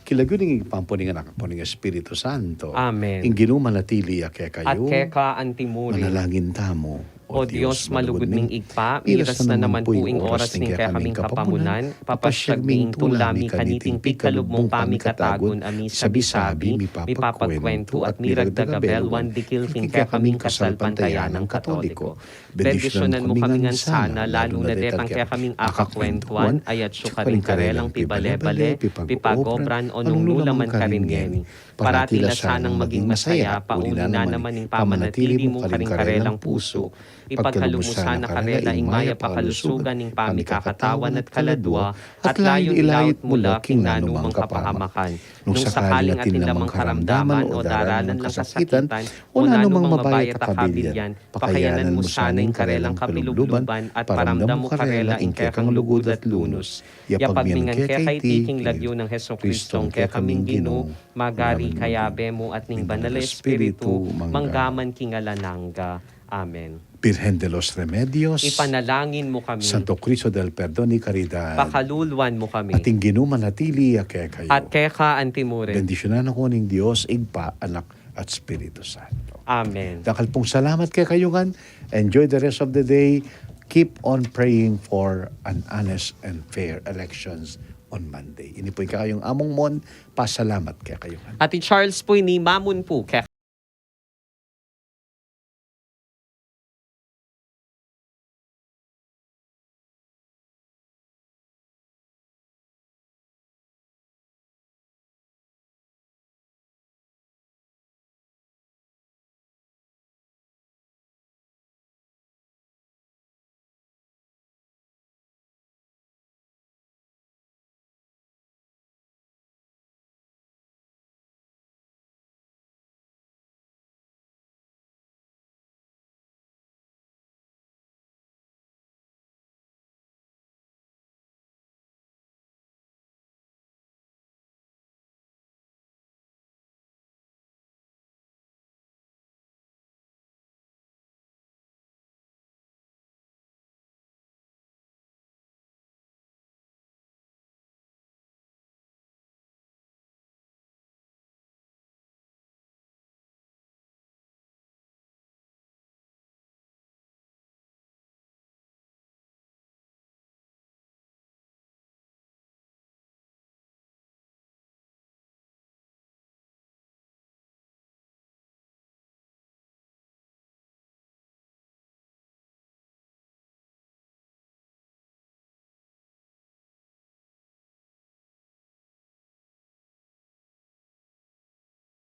King lagyu ning Ibpa, ampo ning Anak, ampo ning Espiritu Santo. Amen. Ing Ginu manatili ya kekayu. At keka antimurin. Manalangin tamu. O Dios, malugud ming Ibpa, miras na naman pu ing oras ning kekaming kapamunan, papasyag mi ing tula mi kaniting pikalub mung pamikatagun a misabi-sabi, mipapagkuentu at miragdag a belwan dikil king kekaming kasalpantayanan Katoliko. Bendisyunan mu kami ngan sana, lalu na detang kekaming akakwentuan, ayatsu karing karelang pibale-bale, pipag-obran, o nung nu la man karin ngeni. Parati la sanang maging masaya, pauli na naman ing pamanatili mu karing karelang pusu. Ipagkalub mu sana karela ing mayap a kalusugan ning pamikakatawan at kaladua, at layun ilayut mu la king nanumang kapahamakan. Nung sakaling atin la mang karamdaman o daralan a kasakitan, o nanumang mabayat a kabilian, pakayanan mu sana ing karelang kabilubluban, at paramdam mu karela ing kekang lugud at lunus. Yapag mi ngan keka iti king lagyu nang Jesucristo a kekaming Ginu, magari kayabe mu at ning Banal a Espiritu, mangga man king alang angga. Amen. Birhen de los Remedios, Ipanalangin mu kami. Santo Cristo del Perdon y Caridad, Pakaluluan mu kami. At ing Ginu manatili ya kekayu. At keka antimurin. Bendisyunan na kayu ning Dios, Ibpa, Anak, at Espiritu Santo. Amen. Dakal pung salamat kekayu ngan. Enjoy the rest of the day. Keep on praying for an honest and fair elections on Monday. Ini pu ing kekayung Among Mon, pasalamat kekayu ngan. Ati Charles pu ini, mamun pu keka